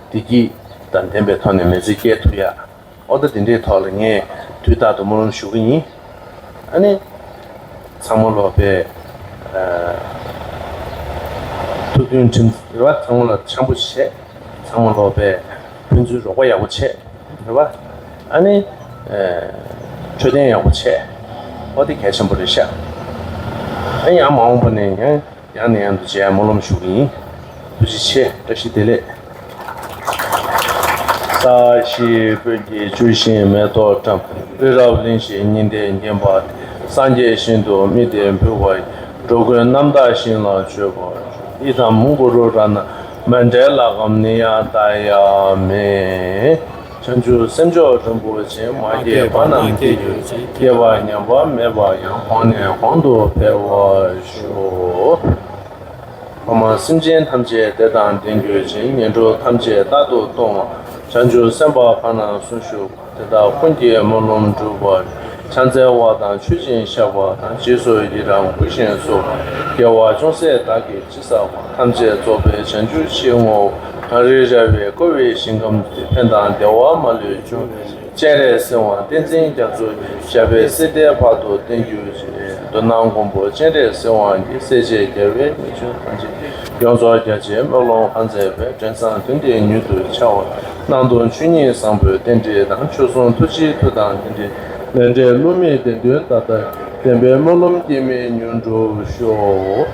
བདེ་སྐྱིད་དང་ལྡན་པའི་ཐོག་ནས་མི་ཚེ་སྐྱེལ་ཐུབ་ཡ། ཨོ་ད་དེ་འདྲའི་ཐོག་ལ་ངས་དུས་རྟག་ཏུ་སྨོན་ལམ་ཞུ་གི་ཡིན། ཨ་ནི་ཚང་མ་ལོ་པའི་ཐུགས་མཐུན་ཁྲིམས་རེད་བ། ཚང་མ་ལོ་འཆམ་པོ་བྱེད། ཚང་མ་ལོ་པའི་ཕན་ཚུན་རོགས་པ་ཡག་པོ་བྱེད། རེད་བ། ཨ་ནི། ཨེ། འཕྲོད་བསྟེན་ཡག་པོ་བྱས། ཨོ་དེ་གལ་ཆེན་པོ་རེད་ཤག་ཨ་ཡང་མ་འོངས་པ་ནས་ཡང་ཡང་ནས་ཡང་དུ་མཇལ་ཡ་སྨོན་ལམ་ཞུ་གི་ཡིན། ཐུགས་རྗེ་ཆེ། བཀྲ་ཤིས་བདེ་ལེགས། ས་གཞི་ཀུན་གྱི་བཅུད་ཤིང་མེ་ཏོག་བཀྲམ། རི་རབ་གླིང་བཞི་ཉི་ཟླས་བརྒྱན་པ་སྟེ། སངས་རྒྱས་ཞིང་དུ་དམིགས་ཏེ་འབུལ་བ་ཡི། འགྲོ་ཀུན་རྣམ་དག་ཞིང་ལ་སྤྱོད་པ། ཨི་དམ་གུ་རུ་རཏྣ་མཎྜལ་ལ་གམ་ནི་ཡ་ཏཱ་ཡ་མེ། བྱང་ཆུབ་སེམས་མཆོག་རིན་པོ་ཆེ། མ་སྐྱེས་པ་རྣམས་སྐྱེ་གྱུར་ཅིག་སྐྱེས་པ་ཉམས་པ་མེད་པ་ཡང་། གོང་ནས་གོང་དུ་འཕེལ་བར་ཤོག་ཕ་མ་སེམས་ཅན་ཐམས་ཅད་བདེ་དང་ལྡན་གྱུར་ཅིག་ངན་འགྲོ་ཐམས་ཅད་རྟག་ཏུ་སྟོངས་པ། བྱང་ཆུབ་སེམས་དཔའ་ཕ་ན་གསུང་ཞུ། དེ་དག་ཀུན་གྱི་སྨོན་ལམ་འགྲུབ་པར། ཕྱག་འཚལ་བ་དང་མཆོད་ཅིང་བཤགས་པ་དང་། རྗེས་སུ་ཡི་རང་བསྐུལ་ཞིང་གསོལ། དགེ་བ་ཅུང་ཟད་བདག་གིས་ཅི་བསགས་པ། ཐམས་ཅད་རྫོགས་པའི་བྱང་ཆུབ་ཕྱིར་བསྔོ། གངས་རི་ར་བས་བསྐོར་བའི་ཞིང་ཁམས་འདིར། ཕན་དང་བདེ་བ་མ་ལུས་འབྱུང་བའི་ཕྱིར། སྤྱན་རས་གཟིགས་དབང་བསྟན་འཛིན་རྒྱ་མཚོ་ཡི། ཞབས་པད་སྲིད་མཐའི་བར་དུ་བརྟན་གྱུར་ཅིག་མདོར་ན་མགོན་པོ་སྤྱན་རས་གཟིགས་དབང་གིས། སྲས་བཅས་རྒྱལ་བའི་གཉེན་གཅུང་ཐམས་ཅད་ཡོངས་རྫོགས་རྒྱ་ཆེའི་སྨོན་ལམ་ཁང་མཛད་པའི། དྲན་བསམ་དོན་འདི་མྱུར་དུ་འཆར་བ། ནང་དུ་ཆོས་ཉིད་བཟང་པོའི་རྟེན་འབྲེལ་དང་། ཆོས་སྲུང་ཐུགས་རྗེའི་མཐུ་དང་རྟེན་འབྲེལ། ལས་འབྲས་བསླུ་མེད་བདེན་དོན་ད་ལྟ། བདེན་པའི་སྨོན་ལམ་སྐྱེ་མེད་མྱུར་འགྲུབ་ཤོག་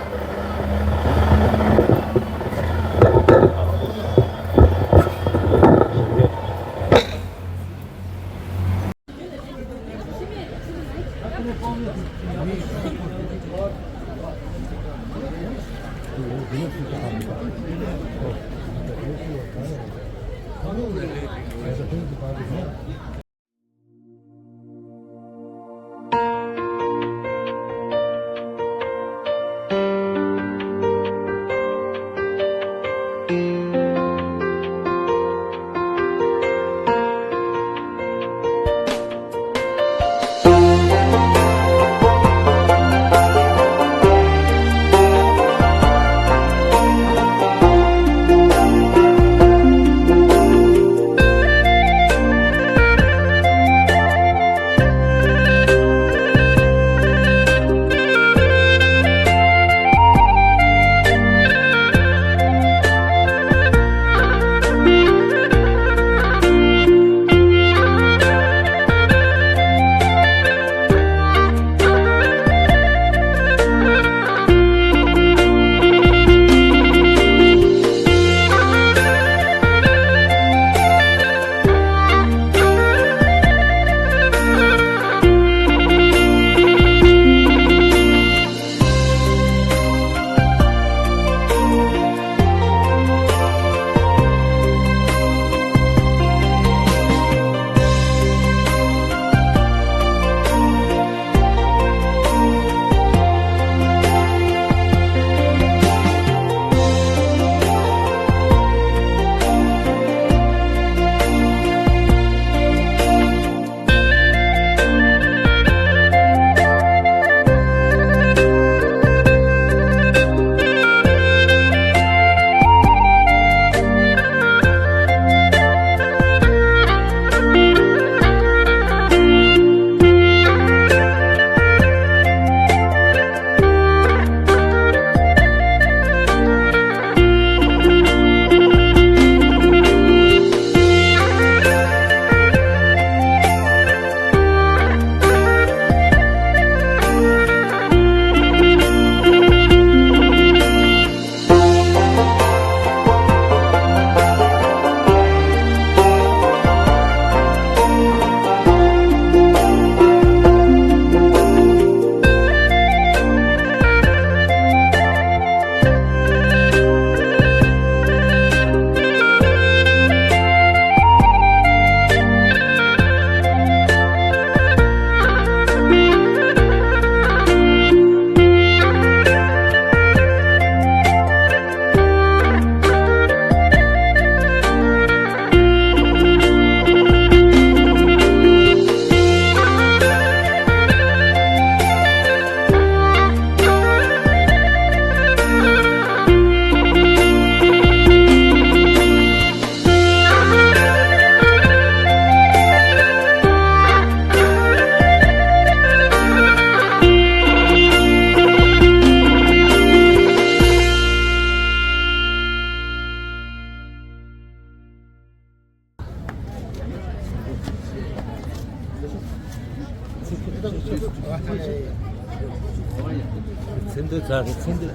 མཚན་དུ་ཛ་རེད་མཚན་དུ།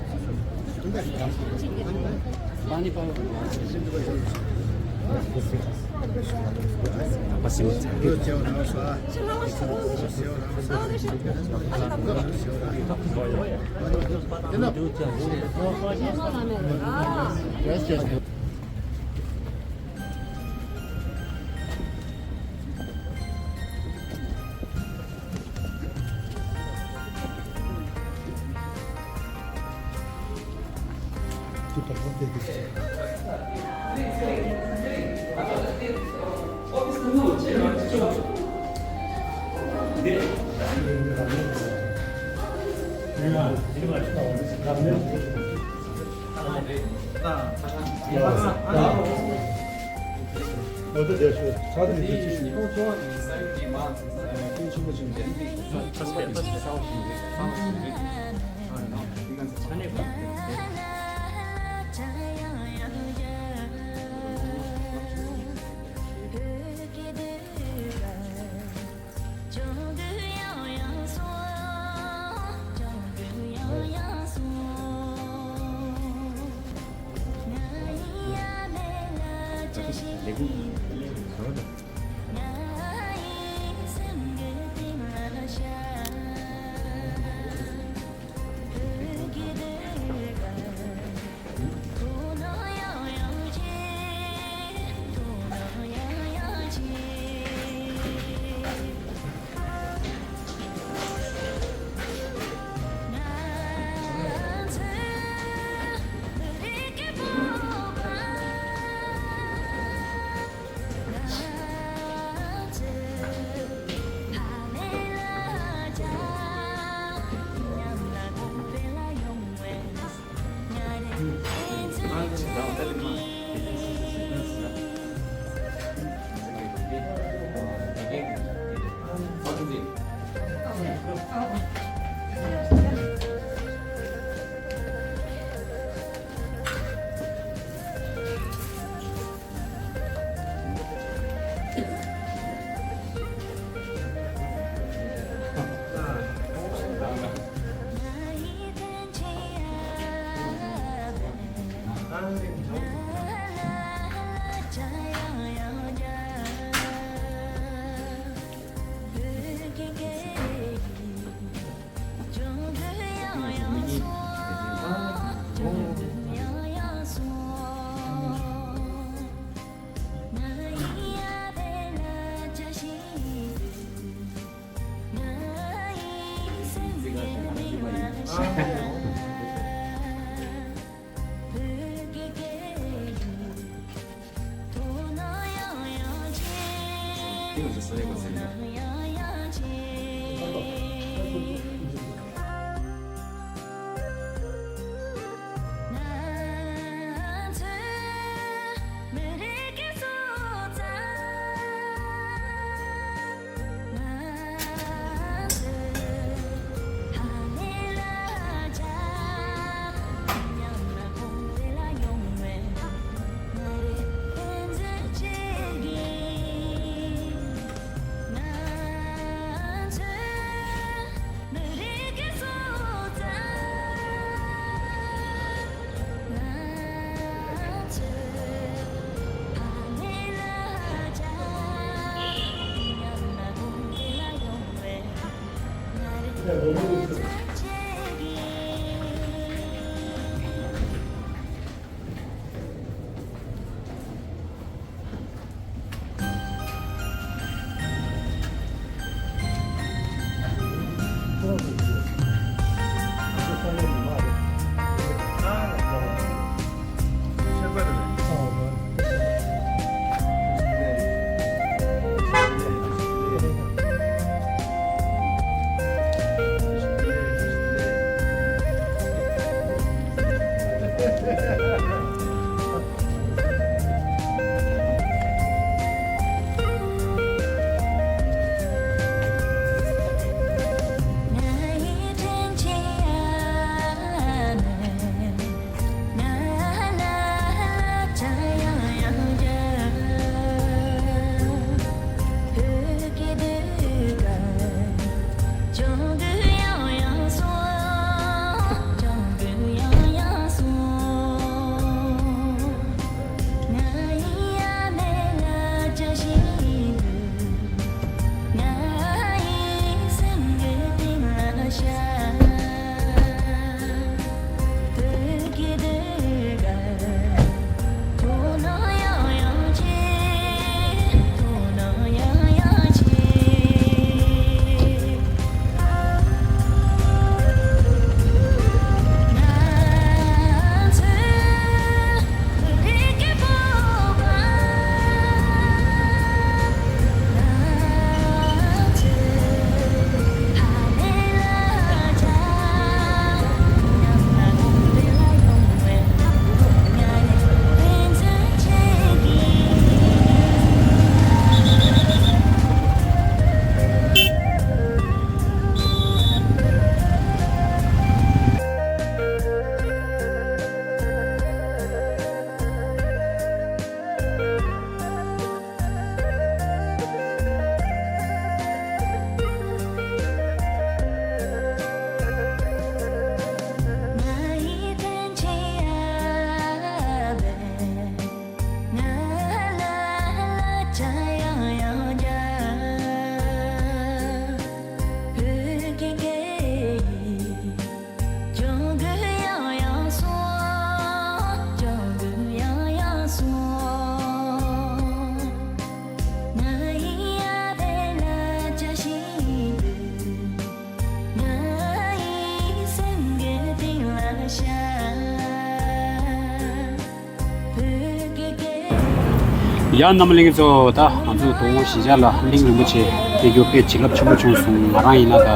ཡང་རྣམ་པ་ལྷན་རྒྱས་ཚོ། ད་ང་ཚོ་དོ་དགོང་གཞིས་ཆགས་ལ་གླིང་རིན་པོ་ཆེ་ཕེབས་རྒྱུ་དཔེ་བྱིན་རླབས་ཆེན་པོ་བྱུང་སོང་། ང་རང་ཡིན་ན་ད་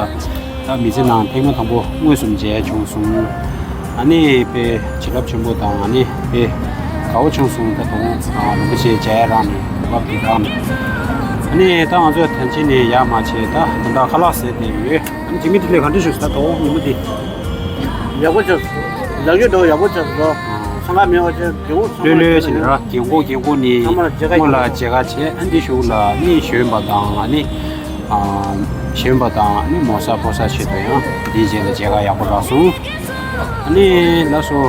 ད་མི་ཚེ་ནང་ཐེངས་མ་དང་པོ་དངོས་སུ་མཇལ་བྱུང་སོང་། ཨ་ནི་དཔེ་བྱིན་རླབས་ཆེན་པོ་དང་། ཨ་ནི་དཔེ་དགའ་བོ་བྱུང་སོང་། ད་དོ་དགོང་རིན་པོ་ཆེ་མཇལ་རག་ནས་བབ་དེ་རག་ནས། ཨ་ནི་ད་ང་ཚོ་ཐང་ཆེན་ནས་ཡར་མར་བྱས། ད་ད་ལྟ་ཁ་ལག་ཟས་བསྡད་ཡོད། ཨ་ནི་འཇིགས་མེད་བདེ་ལེགས་ག་འདྲ་བྱུང་སོང་ད་དོ་དགོང་ཉིན་མོ་འདི། ཡག་པོ་བྱུང་སོང་། ལག་ཡོད་འགྲོ། ཡག་པོ་བྱུང་སོང་། ཚང་མ་མེད་པ་བྱས། རྒན་གོག་ཚང་མ་ལྷོད་ལྷོད་བྱས་ནས་ར། རྒན་གོག་རྒན་གོག་ནི་ཚང་མ་ལ་མཇལ་ཁ། སྔོན་ལ་མཇལ་ཁ་བྱས། ཨ་འདི་གཞུག་ལ་ནི་གཞོན་པ་དང་། ཨ་ནི་ཨ་གཞོན་པ་དང་། ཨ་ནི་མོ་གསར་ཕོ་གསར་ཆེད་དུ་ཡང་འདིའི་རྗེས་ལ་མཇལ་ཁ་ཡག་པོ་རག་སོང་། ཨ་ནི་ལགས་སོ།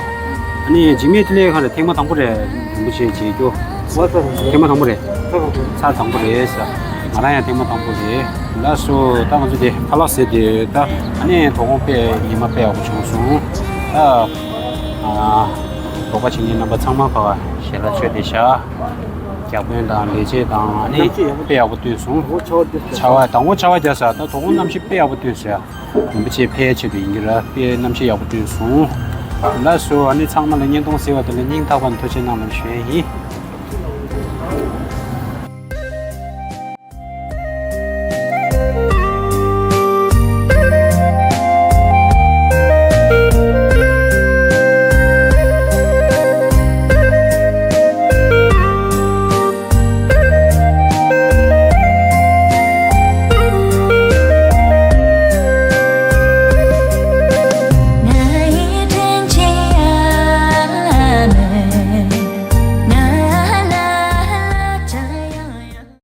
ཨ་ནི་འཇིགས་མེད་བདེ་ལེགས་ཁང་ལ་ཐེངས་མ་དང་པོ་རེད། རིན་པོ་ཆེ་མཇལ་རྒྱུ། ཐེངས་མ་དང་པོ་རེད། ཚར་དང་པོ་རེད་ཟེར། ང་རང་ཡང་ཐེངས་མ་དང་པོ་རེད། ལགས་སོ། ད་ང་ཚོ་དེ་ཁ་ལག་ཟས་དེ། ད་ཨ་ནི་དོ་དགོང་དཔེ་ཉི་མ་དཔེ་ཡག་པོ་བྱུང་སོང་། ད་ཨ་རོགས་པ་བྱེད་མཁན་རྣམ་པ་ཚང་མ་ཕ་ག་ཞལ་ལག་མཆོད་དེ་བཞག་རྒྱ་དཔོན་དང་ལས་བྱེད་དང་། ཨ་ནི་གནམ་གཤིས་ཡག་པོ། དཔེ་ཡག་པོ་སྟོན་སོང་། དང་པོ་ཆར་པ་དུས། ཆར་པ། དང་པོ་ཆར་པ་བརྒྱབ་ས། ད་དོ་དགོང་གནམ་གཤིས་དཔེ་ཡག་པོ་སྟོན་སོང་ཡ། རིན་པོ་ཆེ་ཕེབས་ཆེད་དུ་ཡིན་གྱི་ར། དཔེ་གནམ་གཤིས་ཡག་པོ་སྟོན་སོང་། ལགས་སོ། ཨ་ནི་ཚང་མ་ལ་བརྙན་ཐུང་གཟིགས་པ་དེ་ལ་སྙིང་ཐག་པ་ནས་ཐུགས་རྗེ་གནང་ལ་ཞུ་ཡས་ཡིན།